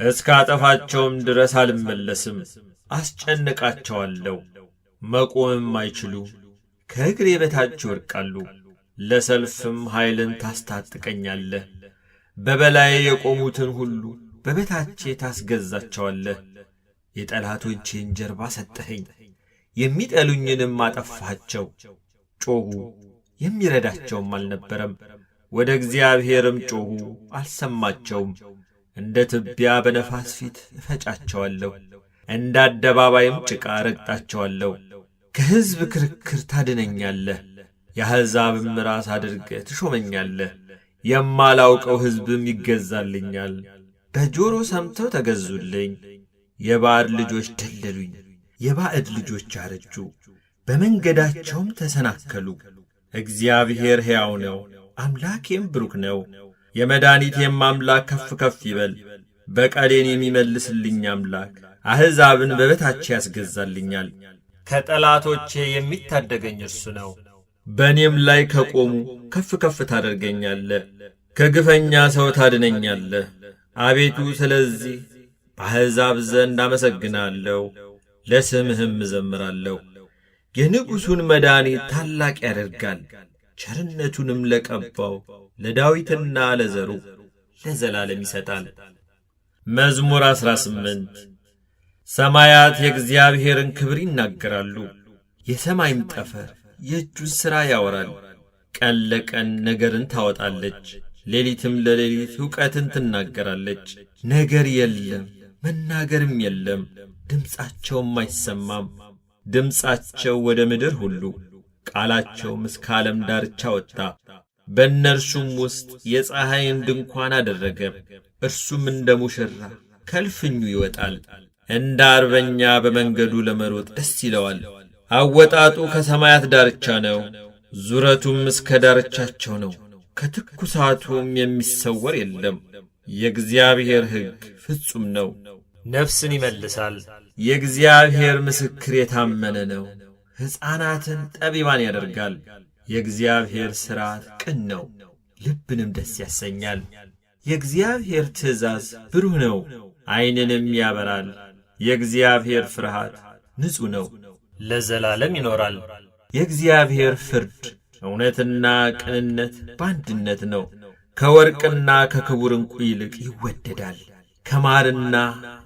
እስከ አጠፋቸውም ድረስ አልመለስም። አስጨንቃቸዋለሁ፣ መቆምም አይችሉ፣ ከእግሬ በታች ይወድቃሉ። ለሰልፍም ኃይልን ታስታጥቀኛለህ፣ በበላዬ የቆሙትን ሁሉ በበታቼ ታስገዛቸዋለህ። የጠላቶቼን ጀርባ ሰጠኸኝ፣ የሚጠሉኝንም አጠፋቸው። ጮኹ፣ የሚረዳቸውም አልነበረም። ወደ እግዚአብሔርም ጮኹ፣ አልሰማቸውም። እንደ ትቢያ በነፋስ ፊት እፈጫቸዋለሁ፣ እንደ አደባባይም ጭቃ ረግጣቸዋለሁ። ከሕዝብ ክርክር ታድነኛለህ፣ የአሕዛብም ራስ አድርገህ ትሾመኛለህ። የማላውቀው ሕዝብም ይገዛልኛል። በጆሮ ሰምተው ተገዙልኝ። የባዕድ ልጆች ደለሉኝ፣ የባዕድ ልጆች አረጁ፣ በመንገዳቸውም ተሰናከሉ። እግዚአብሔር ሕያው ነው፣ አምላኬም ብሩክ ነው። የመድኃኒቴም አምላክ ከፍ ከፍ ይበል። በቀሌን የሚመልስልኝ አምላክ አሕዛብን በበታቼ ያስገዛልኛል። ከጠላቶቼ የሚታደገኝ እርሱ ነው። በእኔም ላይ ከቆሙ ከፍ ከፍ ታደርገኛለህ፣ ከግፈኛ ሰው ታድነኛለህ። አቤቱ ስለዚህ በአሕዛብ ዘንድ አመሰግናለሁ፣ ለስምህም እዘምራለሁ። የንጉሡን መድኃኒት ታላቅ ያደርጋል፣ ቸርነቱንም ለቀባው ለዳዊትና ለዘሩ ለዘላለም ይሰጣል። መዝሙር 18። ሰማያት የእግዚአብሔርን ክብር ይናገራሉ፣ የሰማይም ጠፈር የእጁን ሥራ ያወራል። ቀን ለቀን ነገርን ታወጣለች፣ ሌሊትም ለሌሊት ዕውቀትን ትናገራለች። ነገር የለም መናገርም የለም፣ ድምፃቸውም አይሰማም። ድምፃቸው ወደ ምድር ሁሉ ቃላቸውም እስከ ዓለም ዳርቻ ወጣ። በእነርሱም ውስጥ የፀሐይን ድንኳን አደረገ። እርሱም እንደ ሙሽራ ከልፍኙ ይወጣል። እንደ አርበኛ በመንገዱ ለመሮጥ ደስ ይለዋል። አወጣጡ ከሰማያት ዳርቻ ነው፣ ዙረቱም እስከ ዳርቻቸው ነው። ከትኩሳቱም የሚሰወር የለም። የእግዚአብሔር ሕግ ፍጹም ነው፣ ነፍስን ይመልሳል። የእግዚአብሔር ምስክር የታመነ ነው፣ ሕፃናትን ጠቢባን ያደርጋል። የእግዚአብሔር ሥርዓት ቅን ነው፣ ልብንም ደስ ያሰኛል። የእግዚአብሔር ትእዛዝ ብሩህ ነው፣ ዐይንንም ያበራል። የእግዚአብሔር ፍርሃት ንጹሕ ነው፣ ለዘላለም ይኖራል። የእግዚአብሔር ፍርድ እውነትና ቅንነት በአንድነት ነው። ከወርቅና ከክቡር ዕንቁ ይልቅ ይወደዳል። ከማርና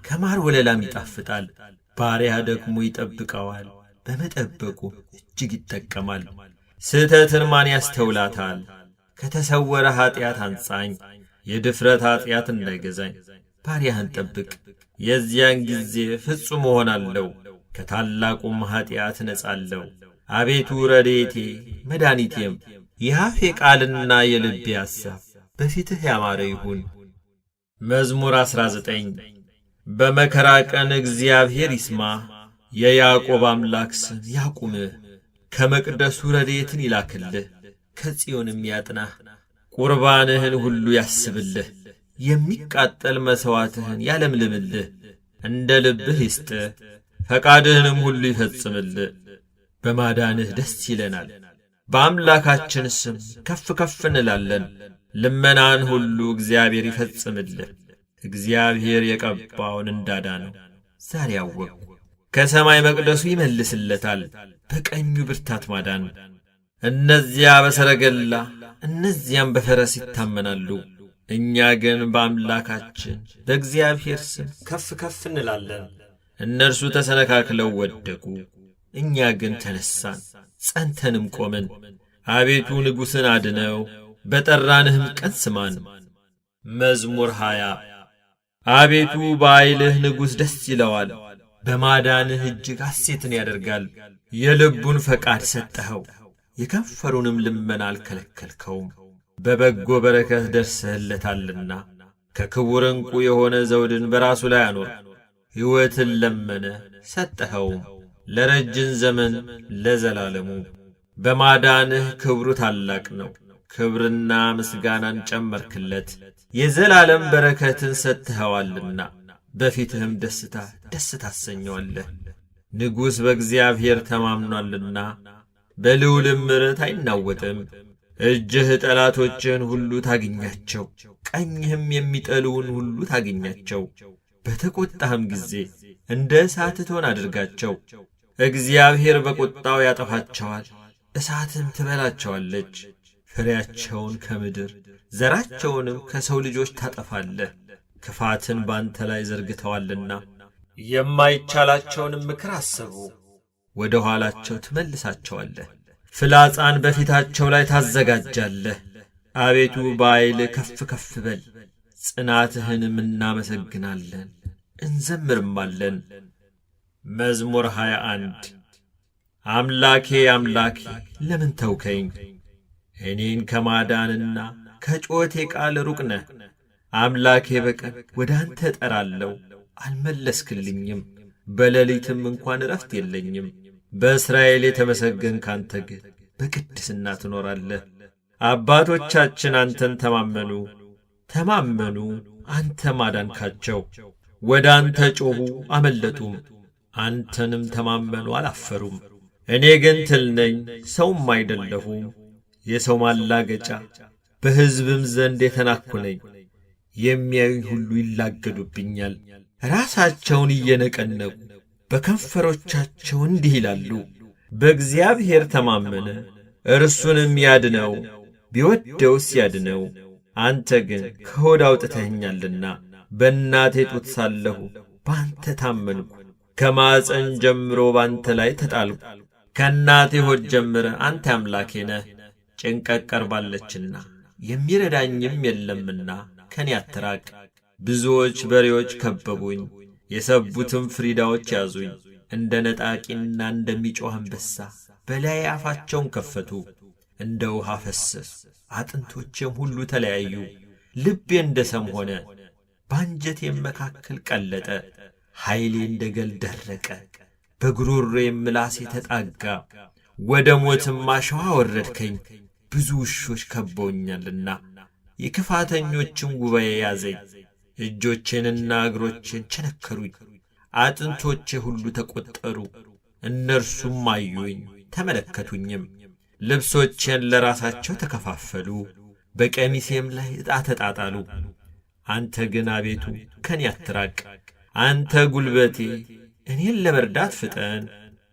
ከማር ወለላም ይጣፍጣል። ባሪያ ደግሞ ይጠብቀዋል፣ በመጠበቁ እጅግ ይጠቀማል። ስህተትን ማን ያስተውላታል? ከተሰወረ ኀጢአት አንጻኝ፣ የድፍረት ኀጢአት እንዳይገዛኝ ባሪያህን ጠብቅ። የዚያን ጊዜ ፍጹም እሆናለሁ፣ ከታላቁም ኀጢአት እነጻለሁ። አቤቱ ረድኤቴ መድኃኒቴም፣ የአፌ ቃልና የልቤ ሐሳብ በፊትህ ያማረ ይሁን። መዝሙር 19። በመከራ ቀን እግዚአብሔር ይስማ፣ የያዕቆብ አምላክ ስም ያቁምህ። ከመቅደሱ ረድኤትን ይላክልህ፣ ከጽዮንም ያጥናህ። ቁርባንህን ሁሉ ያስብልህ፣ የሚቃጠል መሥዋዕትህን ያለምልምልህ። እንደ ልብህ ይስጥህ፣ ፈቃድህንም ሁሉ ይፈጽምልህ። በማዳንህ ደስ ይለናል፣ በአምላካችን ስም ከፍ ከፍ እንላለን። ልመናን ሁሉ እግዚአብሔር ይፈጽምልህ። እግዚአብሔር የቀባውን እንዳዳነው ዛሬ አወቅሁ። ከሰማይ መቅደሱ ይመልስለታል፣ በቀኙ ብርታት ማዳን። እነዚያ በሰረገላ እነዚያም በፈረስ ይታመናሉ፣ እኛ ግን በአምላካችን በእግዚአብሔር ስም ከፍ ከፍ እንላለን። እነርሱ ተሰነካክለው ወደቁ፣ እኛ ግን ተነሳን ጸንተንም ቆምን። አቤቱ ንጉሥን አድነው፣ በጠራንህም ቀን ስማን። መዝሙር 20። አቤቱ በኃይልህ ንጉሥ ደስ ይለዋል፣ በማዳንህ እጅግ ሐሴትን ያደርጋል። የልቡን ፈቃድ ሰጠኸው፣ የከንፈሩንም ልመና አልከለከልከውም። በበጎ በረከት ደርሰህለታልና ከክቡር ዕንቁ የሆነ ዘውድን በራሱ ላይ አኖር። ሕይወትን ለመነ ሰጠኸውም፣ ለረጅም ዘመን ለዘላለሙ። በማዳንህ ክብሩ ታላቅ ነው። ክብርና ምስጋናን ጨመርክለት፣ የዘላለም በረከትን ሰጥተኸዋልና በፊትህም ደስታ ደስ ታሰኘዋለህ። ንጉሥ በእግዚአብሔር ተማምኗልና በልዑልም ምሕረት አይናወጥም። እጅህ ጠላቶችህን ሁሉ ታግኛቸው፣ ቀኝህም የሚጠሉውን ሁሉ ታግኛቸው። በተቈጣህም ጊዜ እንደ እሳት እቶን አድርጋቸው። እግዚአብሔር በቁጣው ያጠፋቸዋል፣ እሳትም ትበላቸዋለች። ፍሬያቸውን ከምድር ዘራቸውንም ከሰው ልጆች ታጠፋለህ። ክፋትን ባንተ ላይ ዘርግተዋልና የማይቻላቸውንም ምክር አሰቡ። ወደ ኋላቸው ትመልሳቸዋለህ፣ ፍላጻን በፊታቸው ላይ ታዘጋጃለህ። አቤቱ በኃይልህ ከፍ ከፍ በል፣ ጽናትህንም እናመሰግናለን እንዘምርማለን። መዝሙር 21። አምላኬ አምላኬ ለምን ተውከኝ? እኔን ከማዳንና ከጩኸቴ ቃል ሩቅ ነህ። አምላኬ በቀን ወደ አንተ እጠራለሁ፣ አልመለስክልኝም። በሌሊትም እንኳን እረፍት የለኝም። በእስራኤል የተመሰገንክ አንተ ግን በቅድስና ትኖራለህ። አባቶቻችን አንተን ተማመኑ ተማመኑ፣ አንተም አዳንካቸው። ወደ አንተ ጮኹ አመለጡም፣ አንተንም ተማመኑ አላፈሩም። እኔ ግን ትል ነኝ፣ ሰውም አይደለሁም፣ የሰው ማላገጫ፣ በሕዝብም ዘንድ የተናኩ ነኝ። የሚያዩኝ ሁሉ ይላገዱብኛል፣ ራሳቸውን እየነቀነቁ በከንፈሮቻቸው እንዲህ ይላሉ፣ በእግዚአብሔር ተማመነ፣ እርሱንም ያድነው፣ ቢወደውስ ያድነው። አንተ ግን ከሆድ አውጥተኸኛልና በእናቴ ጡት ሳለሁ ባንተ ታመንኩ። ከማፀን ጀምሮ ባንተ ላይ ተጣልኩ። ከእናቴ ሆድ ጀምረ አንተ አምላኬ ነህ። ጭንቀት ቀርባለችና የሚረዳኝም የለምና ከኔ አትራቅ። ብዙዎች በሬዎች ከበቡኝ፣ የሰቡትም ፍሪዳዎች ያዙኝ። እንደ ነጣቂና እንደሚጮኽ አንበሳ በላዬ አፋቸውን ከፈቱ። እንደ ውሃ ፈሰሱ፣ አጥንቶቼም ሁሉ ተለያዩ። ልቤ እንደ ሰም ሆነ፣ በአንጀቴም መካከል ቀለጠ። ኃይሌ እንደ ገል ደረቀ፣ በጉሮሮዬም ምላሴ ተጣጋ። ወደ ሞትም አሸዋ ወረድከኝ፣ ብዙ ውሾች ከበውኛልና የክፋተኞችም ጉባኤ ያዘኝ። እጆቼንና እግሮቼን ቸነከሩኝ፣ አጥንቶቼ ሁሉ ተቈጠሩ። እነርሱም አዩኝ ተመለከቱኝም። ልብሶቼን ለራሳቸው ተከፋፈሉ፣ በቀሚሴም ላይ ዕጣ ተጣጣሉ። አንተ ግን አቤቱ ከኔ አትራቅ። አንተ ጉልበቴ፣ እኔን ለመርዳት ፍጠን።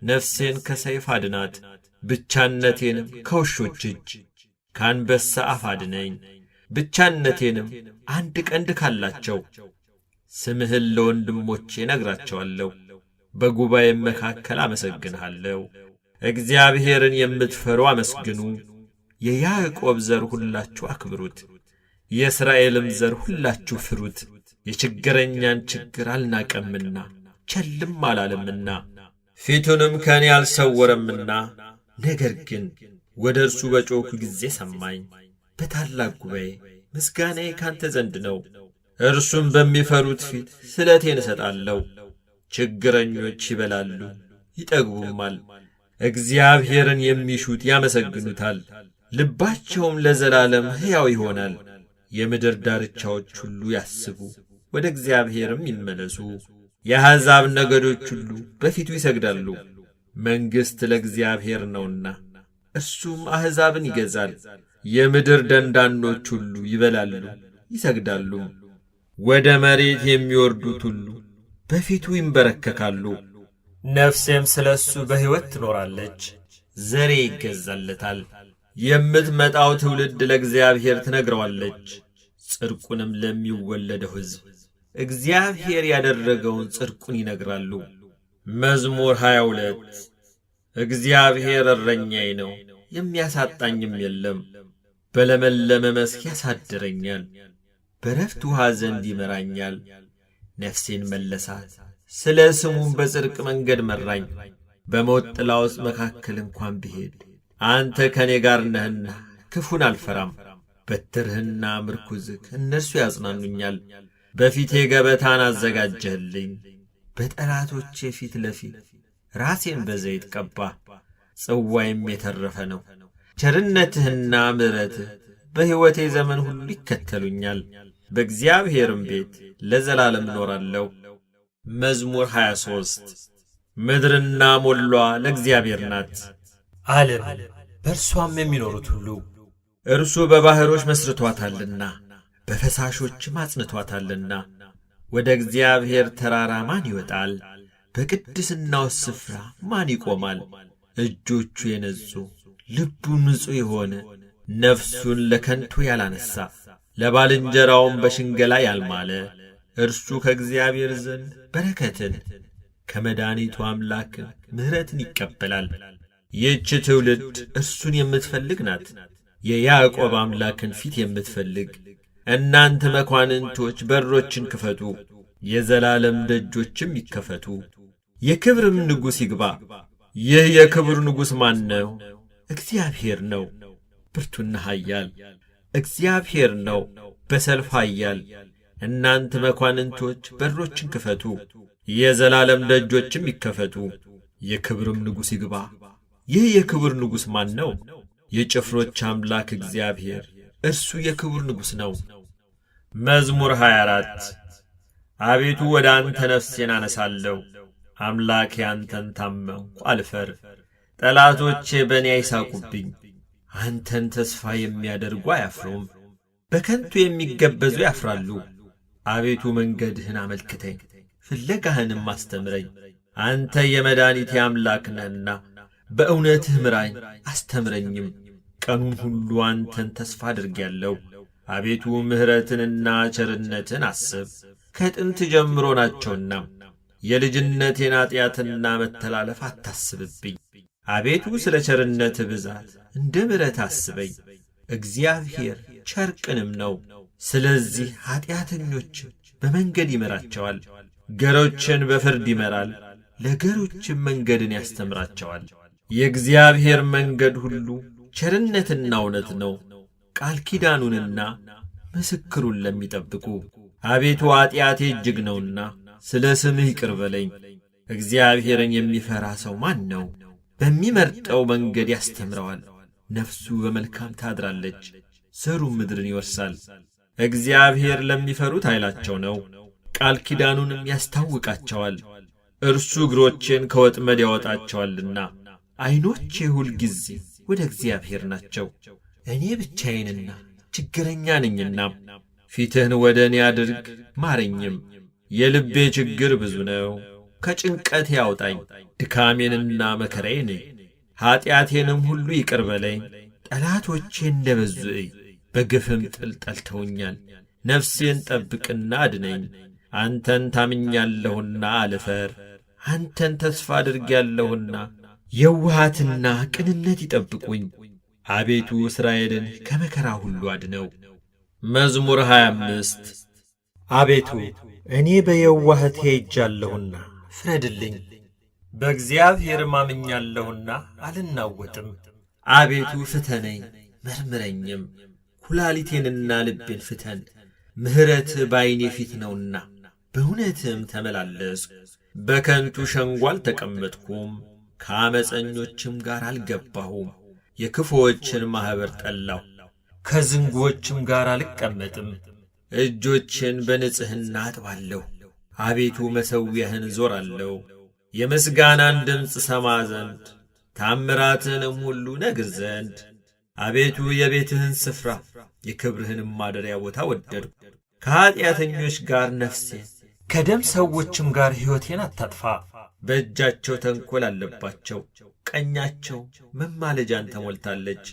ነፍሴን ከሰይፍ አድናት፣ ብቻነቴንም ከውሾች እጅ፣ ከአንበሳ አፍ አድነኝ። ብቻነቴንም አንድ ቀንድ ካላቸው። ስምህን ለወንድሞቼ እነግራቸዋለሁ፣ በጉባኤም መካከል አመሰግንሃለሁ። እግዚአብሔርን የምትፈሩ አመስግኑ። የያዕቆብ ዘር ሁላችሁ አክብሩት፣ የእስራኤልም ዘር ሁላችሁ ፍሩት። የችግረኛን ችግር አልናቀምና ቸልም አላለምና ፊቱንም ከእኔ አልሰወረምና፣ ነገር ግን ወደ እርሱ በጮኽሁ ጊዜ ሰማኝ። በታላቅ ጉባኤ ምስጋናዬ ካንተ ዘንድ ነው። እርሱም በሚፈሩት ፊት ስለቴን እሰጣለሁ። ችግረኞች ይበላሉ ይጠግቡማል። እግዚአብሔርን የሚሹት ያመሰግኑታል፣ ልባቸውም ለዘላለም ሕያው ይሆናል። የምድር ዳርቻዎች ሁሉ ያስቡ፣ ወደ እግዚአብሔርም ይመለሱ። የአሕዛብ ነገዶች ሁሉ በፊቱ ይሰግዳሉ። መንግሥት ለእግዚአብሔር ነውና እርሱም አሕዛብን ይገዛል። የምድር ደንዳኖች ሁሉ ይበላሉ ይሰግዳሉም። ወደ መሬት የሚወርዱት ሁሉ በፊቱ ይንበረከካሉ። ነፍሴም ስለ እሱ በሕይወት ትኖራለች፣ ዘሬ ይገዛለታል። የምትመጣው ትውልድ ለእግዚአብሔር ትነግረዋለች፣ ጽድቁንም ለሚወለደው ሕዝብ። እግዚአብሔር ያደረገውን ጽድቁን ይነግራሉ። መዝሙር 22። እግዚአብሔር እረኛዬ ነው፣ የሚያሳጣኝም የለም። በለመለመ መስክ ያሳድረኛል፣ በረፍት ውኃ ዘንድ ይመራኛል። ነፍሴን መለሳት፣ ስለ ስሙም በጽድቅ መንገድ መራኝ። በሞት ጥላ ውስጥ መካከል እንኳን ብሄድ አንተ ከእኔ ጋር ነህና ክፉን አልፈራም። በትርህና ምርኩዝህ እነርሱ ያጽናኑኛል። በፊቴ ገበታን አዘጋጀህልኝ፣ በጠላቶቼ ፊት ለፊት ራሴን በዘይት ቀባ፣ ጽዋይም የተረፈ ነው። ቸርነትህና ምሕረትህ በሕይወቴ ዘመን ሁሉ ይከተሉኛል፣ በእግዚአብሔርም ቤት ለዘላለም እኖራለሁ። መዝሙር 23። ምድርና ሞሏ ለእግዚአብሔር ናት፣ ዓለም በእርሷም የሚኖሩት ሁሉ። እርሱ በባሕሮች መስርቶአታልና በፈሳሾችም አጽንቶአታልና። ወደ እግዚአብሔር ተራራ ማን ይወጣል? በቅድስናው ስፍራ ማን ይቆማል? እጆቹ የነጹ ልቡ ንጹሕ የሆነ፣ ነፍሱን ለከንቱ ያላነሣ፣ ለባልንጀራውም በሽንገላ ያልማለ፣ እርሱ ከእግዚአብሔር ዘንድ በረከትን ከመድኃኒቱ አምላክ ምሕረትን ይቀበላል። ይህች ትውልድ እርሱን የምትፈልግ ናት፣ የያዕቆብ አምላክን ፊት የምትፈልግ። እናንተ መኳንንቶች በሮችን ክፈቱ፣ የዘላለም ደጆችም ይከፈቱ፣ የክብርም ንጉሥ ይግባ። ይህ የክብር ንጉሥ ማን ነው? እግዚአብሔር ነው፣ ብርቱና ኃያል። እግዚአብሔር ነው፣ በሰልፍ ኃያል። እናንተ መኳንንቶች በሮችን ክፈቱ፣ የዘላለም ደጆችም ይከፈቱ፣ የክብርም ንጉሥ ይግባ። ይህ የክብር ንጉሥ ማን ነው? የጭፍሮች አምላክ እግዚአብሔር እርሱ የክብር ንጉሥ ነው። መዝሙር 24። አቤቱ፣ ወደ አንተ ነፍሴን አነሳለሁ። አምላኬ፣ አንተን ታመንኩ፣ አልፈር። ጠላቶቼ በእኔ አይሳቁብኝ። አንተን ተስፋ የሚያደርጉ አያፍሩም፣ በከንቱ የሚገበዙ ያፍራሉ። አቤቱ፣ መንገድህን አመልክተኝ፣ ፍለጋህንም አስተምረኝ። አንተ የመድኃኒቴ አምላክ ነህና በእውነትህ ምራኝ አስተምረኝም። ቀኑን ሁሉ አንተን ተስፋ አድርጌአለሁ። አቤቱ፣ ምሕረትንና ቸርነትን አስብ፣ ከጥንት ጀምሮ ናቸውና። የልጅነቴን ኃጢአትና መተላለፍ አታስብብኝ። አቤቱ፣ ስለ ቸርነትህ ብዛት እንደ ምሕረት አስበኝ። እግዚአብሔር ቸር ቅንም ነው። ስለዚህ ኃጢአተኞችን በመንገድ ይመራቸዋል። ገሮችን በፍርድ ይመራል፣ ለገሮችም መንገድን ያስተምራቸዋል። የእግዚአብሔር መንገድ ሁሉ ቸርነትና እውነት ነው፣ ቃል ኪዳኑንና ምስክሩን ለሚጠብቁ። አቤቱ፣ ኃጢአቴ እጅግ ነውና ስለ ስምህ ይቅር በለኝ። እግዚአብሔርን የሚፈራ ሰው ማን ነው? በሚመርጠው መንገድ ያስተምረዋል። ነፍሱ በመልካም ታድራለች፣ ዘሩም ምድርን ይወርሳል። እግዚአብሔር ለሚፈሩት ኃይላቸው ነው፣ ቃል ኪዳኑንም ያስታውቃቸዋል። እርሱ እግሮቼን ከወጥመድ ያወጣቸዋልና ዐይኖቼ ሁልጊዜ ወደ እግዚአብሔር ናቸው። እኔ ብቻዬንና ችግረኛ ነኝና ፊትህን ወደ እኔ አድርግ ማረኝም። የልቤ ችግር ብዙ ነው፣ ከጭንቀቴ አውጣኝ። ድካሜንና መከራዬን እይ፣ ኀጢአቴንም ሁሉ ይቅር በለኝ። ጠላቶቼ እንደ በዙ እይ፣ በግፍም ጥል ጠልተውኛል። ነፍሴን ጠብቅና አድነኝ። አንተን ታምኛለሁና አልፈር፣ አንተን ተስፋ አድርጌአለሁና የውሃትና ቅንነት ይጠብቁኝ። አቤቱ፣ እስራኤልን ከመከራ ሁሉ አድነው። መዝሙር 25። አቤቱ፣ እኔ በየዋህቴ ሄጃለሁና ፍረድልኝ፣ በእግዚአብሔር ማምኛለሁና አልናወጥም። አቤቱ፣ ፍተነኝ መርምረኝም፣ ኩላሊቴንና ልቤን ፍተን። ምሕረትህ በዐይኔ ፊት ነውና በእውነትህም ተመላለስሁ። በከንቱ ሸንጎ አልተቀመጥኩም፣ ከዓመፀኞችም ጋር አልገባሁም። የክፉዎችን ማኅበር ጠላሁ፣ ከዝንጉዎችም ጋር አልቀመጥም። እጆቼን በንጽሕና አጥባለሁ። አቤቱ፣ መሠዊያህን እዞራለሁ፣ የምስጋናን ድምፅ ሰማ ዘንድ ታምራትህንም ሁሉ ነግር ዘንድ። አቤቱ፣ የቤትህን ስፍራ የክብርህንም ማደሪያ ቦታ ወደድሁ። ከኀጢአተኞች ጋር ነፍሴን ከደም ሰዎችም ጋር ሕይወቴን አታጥፋ። በእጃቸው ተንኰል አለባቸው፣ ቀኛቸው መማለጃን ተሞልታለች።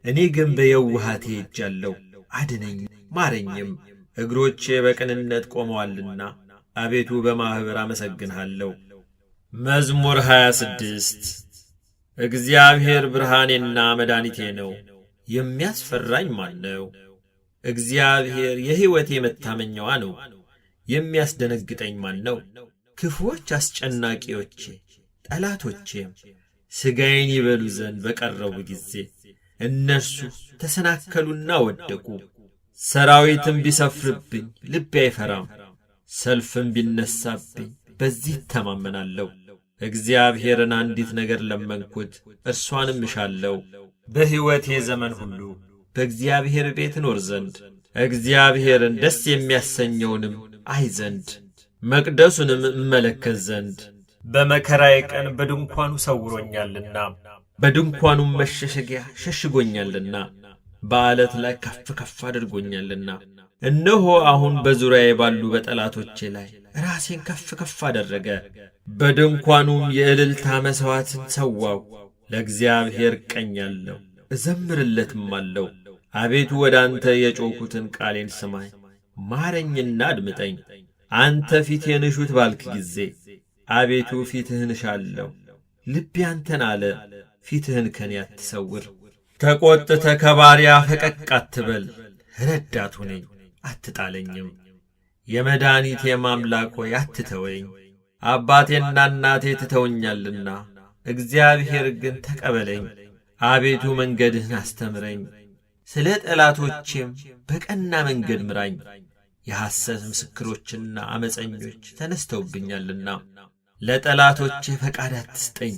እኔ ግን በየውሃቴ ሄጃለሁ፣ አድነኝ ማረኝም። እግሮቼ በቅንነት ቆመዋልና አቤቱ በማኅበር አመሰግንሃለሁ። መዝሙር 26። እግዚአብሔር ብርሃኔና መድኃኒቴ ነው፣ የሚያስፈራኝ ማን ነው? እግዚአብሔር የሕይወቴ መታመኛዋ ነው፣ የሚያስደነግጠኝ ማን ነው? ክፉዎች አስጨናቂዎቼ ጠላቶቼም ሥጋዬን ይበሉ ዘንድ በቀረቡ ጊዜ እነርሱ ተሰናከሉና ወደቁ። ሰራዊትም ቢሰፍርብኝ ልቤ አይፈራም፣ ሰልፍም ቢነሳብኝ በዚህ እተማመናለሁ። እግዚአብሔርን አንዲት ነገር ለመንኩት፣ እርሷንም እሻለሁ፣ በሕይወቴ ዘመን ሁሉ በእግዚአብሔር ቤት እኖር ዘንድ፣ እግዚአብሔርን ደስ የሚያሰኘውንም አይ ዘንድ፣ መቅደሱንም እመለከት ዘንድ። በመከራዬ ቀን በድንኳኑ ሰውሮኛልና፣ በድንኳኑም መሸሸጊያ ሸሽጎኛልና፣ በዓለት ላይ ከፍ ከፍ አድርጎኛልና። እነሆ አሁን በዙሪያዬ ባሉ በጠላቶቼ ላይ ራሴን ከፍ ከፍ አደረገ። በድንኳኑም የእልልታ መሥዋዕትን ሰዋው። ለእግዚአብሔር እቀኛለሁ እዘምርለትም አለው። አቤቱ ወደ አንተ የጮኽሁትን ቃሌን ስማኝ፣ ማረኝና አድምጠኝ። አንተ ፊቴን እሹት ባልክ ጊዜ አቤቱ ፊትህን እሻለሁ። ልቤ አንተን አለ፣ ፊትህን ከኔ አትሰውር። ተቈጥተህ ከባሪያህ ፈቀቅ አትበል፣ ረዳት ሁነኝ አትጣለኝም። የመድኃኒቴም አምላክ ሆይ አትተወኝ። አባቴና እናቴ ትተውኛልና እግዚአብሔር ግን ተቀበለኝ። አቤቱ መንገድህን አስተምረኝ፣ ስለ ጠላቶቼም በቀና መንገድ ምራኝ። የሐሰት ምስክሮችና ዓመፀኞች ተነስተውብኛልና ለጠላቶቼ ፈቃድ አትስጠኝ።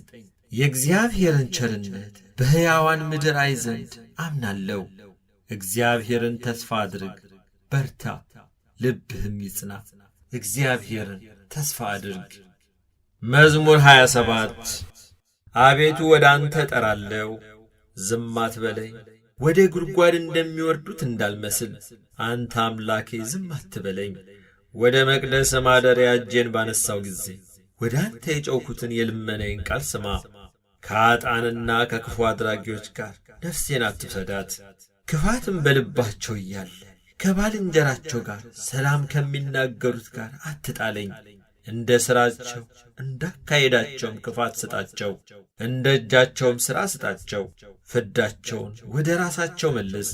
የእግዚአብሔርን ቸርነት በሕያዋን ምድር አይ ዘንድ አምናለሁ። እግዚአብሔርን ተስፋ አድርግ፣ በርታ፣ ልብህም ይጽና። እግዚአብሔርን ተስፋ አድርግ። መዝሙር 27። አቤቱ ወደ አንተ እጠራለሁ፣ ዝም አትበለኝ። ወደ ጉድጓድ እንደሚወርዱት እንዳልመስል አንተ አምላኬ ዝም አትበለኝ። ወደ መቅደስ ማደሪያ እጄን ባነሳው ጊዜ ወደ አንተ የጮኽሁትን የልመናዬን ቃል ስማ። ከኃጥኣንና ከክፉ አድራጊዎች ጋር ነፍሴን አትውሰዳት። ክፋትም በልባቸው እያለ ከባልንጀራቸው ጋር ሰላም ከሚናገሩት ጋር አትጣለኝ። እንደ ሥራቸው እንዳካሄዳቸውም ክፋት ስጣቸው፣ እንደ እጃቸውም ሥራ ስጣቸው። ፍዳቸውን ወደ ራሳቸው መልስ።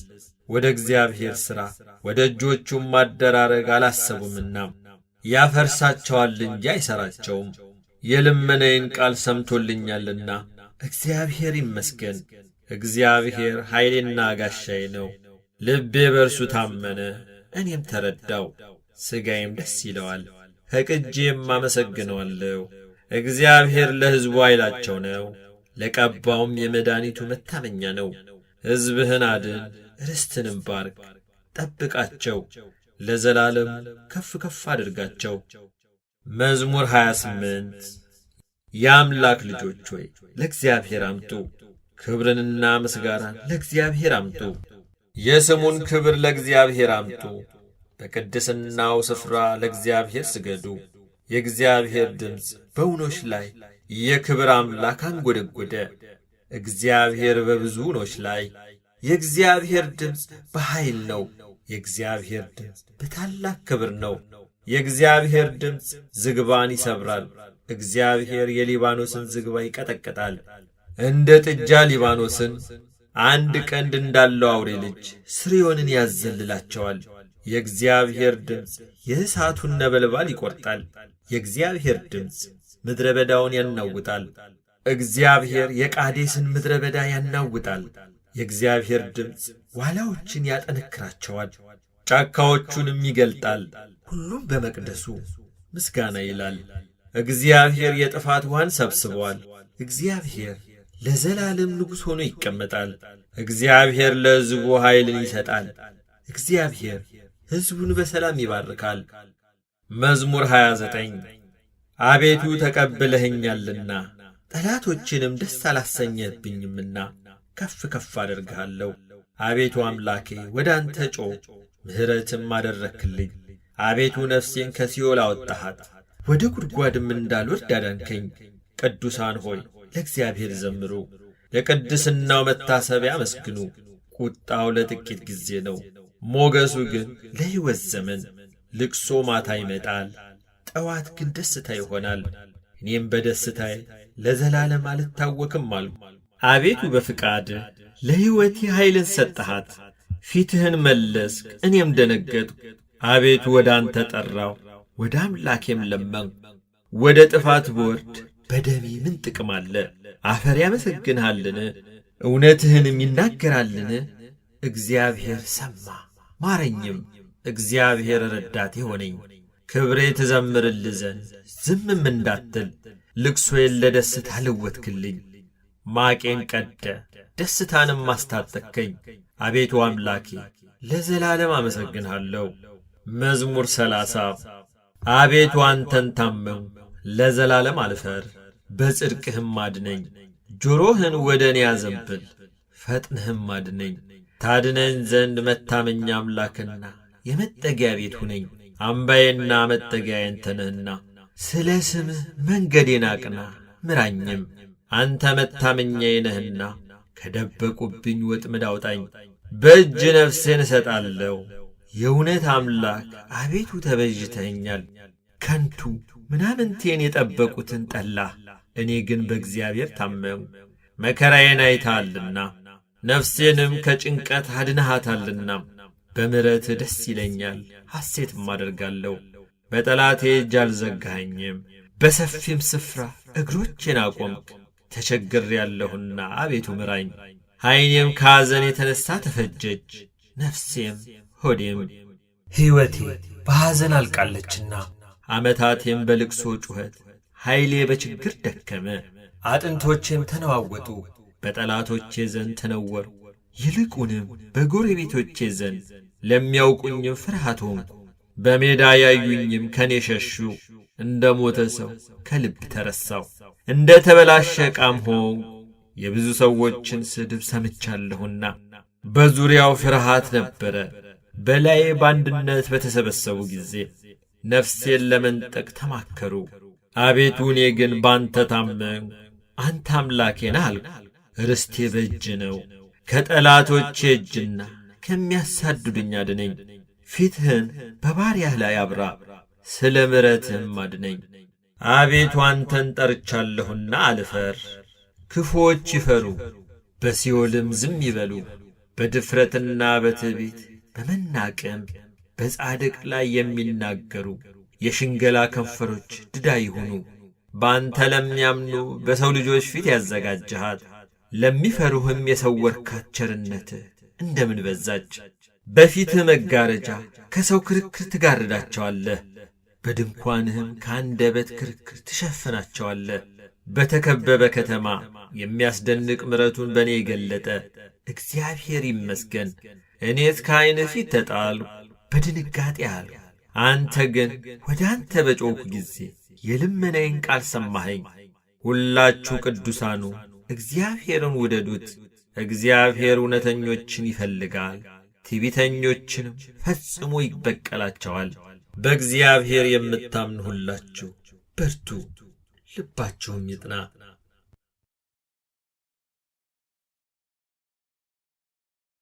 ወደ እግዚአብሔር ሥራ ወደ እጆቹም ማደራረግ አላሰቡምና ያፈርሳቸዋል እንጂ አይሠራቸውም። የልመናዬን ቃል ሰምቶልኛልና እግዚአብሔር ይመስገን። እግዚአብሔር ኃይሌና ጋሻዬ ነው። ልቤ በእርሱ ታመነ፣ እኔም ተረዳው፣ ሥጋዬም ደስ ይለዋል፣ ፈቅጄም አመሰግነዋለሁ። እግዚአብሔር ለሕዝቡ ኃይላቸው ነው፣ ለቀባውም የመድኃኒቱ መታመኛ ነው። ሕዝብህን አድን፣ ርስትንም ባርክ፣ ጠብቃቸው፣ ለዘላለም ከፍ ከፍ አድርጋቸው። መዝሙር 28። የአምላክ ልጆች ሆይ ለእግዚአብሔር አምጡ፣ ክብርንና ምስጋናን ለእግዚአብሔር አምጡ። የስሙን ክብር ለእግዚአብሔር አምጡ። በቅድስናው ስፍራ ለእግዚአብሔር ስገዱ። የእግዚአብሔር ድምፅ በውኖች ላይ የክብር አምላክ አንጐደጐደ። እግዚአብሔር በብዙ ውኖች ላይ የእግዚአብሔር ድምፅ በኃይል ነው። የእግዚአብሔር ድምፅ በታላቅ ክብር ነው። የእግዚአብሔር ድምፅ ዝግባን ይሰብራል። እግዚአብሔር የሊባኖስን ዝግባ ይቀጠቅጣል። እንደ ጥጃ ሊባኖስን፣ አንድ ቀንድ እንዳለው አውሬ ልጅ ስርዮንን ያዘልላቸዋል። የእግዚአብሔር ድምፅ የእሳቱን ነበልባል ይቈርጣል። የእግዚአብሔር ድምፅ ምድረ በዳውን ያናውጣል። እግዚአብሔር የቃዴስን ምድረ በዳ ያናውጣል። የእግዚአብሔር ድምፅ ዋላዎችን ያጠነክራቸዋል፣ ጫካዎቹንም ይገልጣል። ሁሉም በመቅደሱ ምስጋና ይላል። እግዚአብሔር የጥፋት ውሃን ሰብስበዋል። እግዚአብሔር ለዘላለም ንጉሥ ሆኖ ይቀመጣል። እግዚአብሔር ለሕዝቡ ኃይልን ይሰጣል። እግዚአብሔር ሕዝቡን በሰላም ይባርካል። መዝሙር 29። አቤቱ ተቀብለኸኛልና ጠላቶችንም ደስ አላሰኘህብኝምና ከፍ ከፍ አደርግሃለሁ። አቤቱ አምላኬ ወደ አንተ ጮኽ፣ ምሕረትም አደረግክልኝ። አቤቱ ነፍሴን ከሲኦል አወጣሃት፣ ወደ ጉድጓድም እንዳልወርድ አዳንከኝ። ቅዱሳን ሆይ ለእግዚአብሔር ዘምሩ፣ ለቅድስናው መታሰቢያ አመስግኑ። ቁጣው ለጥቂት ጊዜ ነው፣ ሞገሱ ግን ለሕይወት ዘመን። ልቅሶ ማታ ይመጣል፣ ጠዋት ግን ደስታ ይሆናል። እኔም በደስታዬ ለዘላለም አልታወክም አልኩ። አቤቱ በፍቃድህ ለሕይወቴ ኃይልን ሰጠሃት። ፊትህን መለስክ፣ እኔም ደነገጥኩ። አቤቱ ወደ አንተ ጠራሁ፣ ወደ አምላኬም ለመንኩ። ወደ ጥፋት ብወርድ በደሜ ምን ጥቅም አለ? አፈር ያመሰግንሃልን? እውነትህንም ይናገራልን? እግዚአብሔር ሰማ ማረኝም። እግዚአብሔር ረዳቴ ሆነኝ። ክብሬ ትዘምርልህ ዘንድ ዝምም እንዳትል ልቅሶዬን ለደስታ ለወጥክልኝ። ማቄን ቀደ ደስታንም አስታጠቅከኝ። አቤቱ አምላኬ ለዘላለም አመሰግንሃለሁ። መዝሙር 30። አቤቱ አንተን ታመንኩ፣ ለዘላለም አልፈር፣ በጽድቅህም አድነኝ። ጆሮህን ወደ እኔ አዘንብል፣ ፈጥነህም አድነኝ። ታድነኝ ዘንድ መታመኛ አምላክና የመጠጊያ ቤት ሁነኝ። አምባዬና መጠጊያዬ አንተ ነህና፣ ስለ ስምህ መንገዴን አቅና ምራኝም። አንተ መታመኛዬ ነህና ከደበቁብኝ ወጥመድ አውጣኝ። በእጅ ነፍሴን እሰጣለሁ። የእውነት አምላክ አቤቱ ተቤዥተኸኛል። ከንቱ ምናምንቴን የጠበቁትን ጠላህ። እኔ ግን በእግዚአብሔር ታመንኩ። መከራዬን አይተሃልና ነፍሴንም ከጭንቀት አድነሃታልና። በምሕረትህ ደስ ይለኛል፣ ሐሴትም አደርጋለሁ። በጠላቴ እጅ አልዘጋኸኝም፣ በሰፊም ስፍራ እግሮቼን አቆምክ። ተቸግሬአለሁና አቤቱ ምራኝ። ዓይኔም ከሐዘን የተነሣ ተፈጀች፣ ነፍሴም ሆዴም ሕይወቴ በሐዘን አልቃለችና። ዓመታቴም በልቅሶ ጩኸት፣ ኃይሌ በችግር ደከመ። አጥንቶቼም ተነዋወጡ፣ በጠላቶቼ ዘንድ ተነወሩ። ይልቁንም በጎረቤቶቼ ዘንድ ለሚያውቁኝም ፍርሃት ሆንኩ። በሜዳ ያዩኝም ከኔ ሸሹ። እንደ ሞተ ሰው ከልብ ተረሳሁ፣ እንደ ተበላሸ ዕቃም ሆንኩ። የብዙ ሰዎችን ስድብ ሰምቻለሁና በዙሪያው ፍርሃት ነበረ። በላዬ በአንድነት በተሰበሰቡ ጊዜ ነፍሴን ለመንጠቅ ተማከሩ። አቤቱ እኔ ግን ባንተ ታመንኩ፣ አንተ አምላኬ ነህ አልኩ። ርስቴ በእጅ ነው። ከጠላቶቼ እጅና ከሚያሳድዱኝ አድነኝ። ፊትህን በባሪያህ ላይ አብራ፣ ስለ ምሕረትህም አድነኝ። አቤቱ አንተን ጠርቻለሁና አልፈር። ክፉዎች ይፈሩ፣ በሲኦልም ዝም ይበሉ። በድፍረትና በትዕቢት በመናቅም በጻድቅ ላይ የሚናገሩ የሽንገላ ከንፈሮች ድዳ ይሁኑ። በአንተ ለሚያምኑ በሰው ልጆች ፊት ያዘጋጀሃት ለሚፈሩህም የሰወርካት ቸርነትህ እንደምን በዛች! በፊትህ መጋረጃ ከሰው ክርክር ትጋርዳቸዋለህ፣ በድንኳንህም ከአንደበት ክርክር ትሸፍናቸዋለህ። በተከበበ ከተማ የሚያስደንቅ ምሕረቱን በእኔ የገለጠ እግዚአብሔር ይመስገን። እኔስ ከዐይንህ ፊት ተጣልሁ፣ በድንጋጤ አልሁ። አንተ ግን ወደ አንተ በጮኽሁ ጊዜ የልመናዬን ቃል ሰማኸኝ። ሁላችሁ ቅዱሳኑ እግዚአብሔርን ውደዱት። እግዚአብሔር እውነተኞችን ይፈልጋል፣ ትዕቢተኞችንም ፈጽሞ ይበቀላቸዋል። በእግዚአብሔር የምታምኑ ሁላችሁ በርቱ፣ ልባችሁም ይጥና።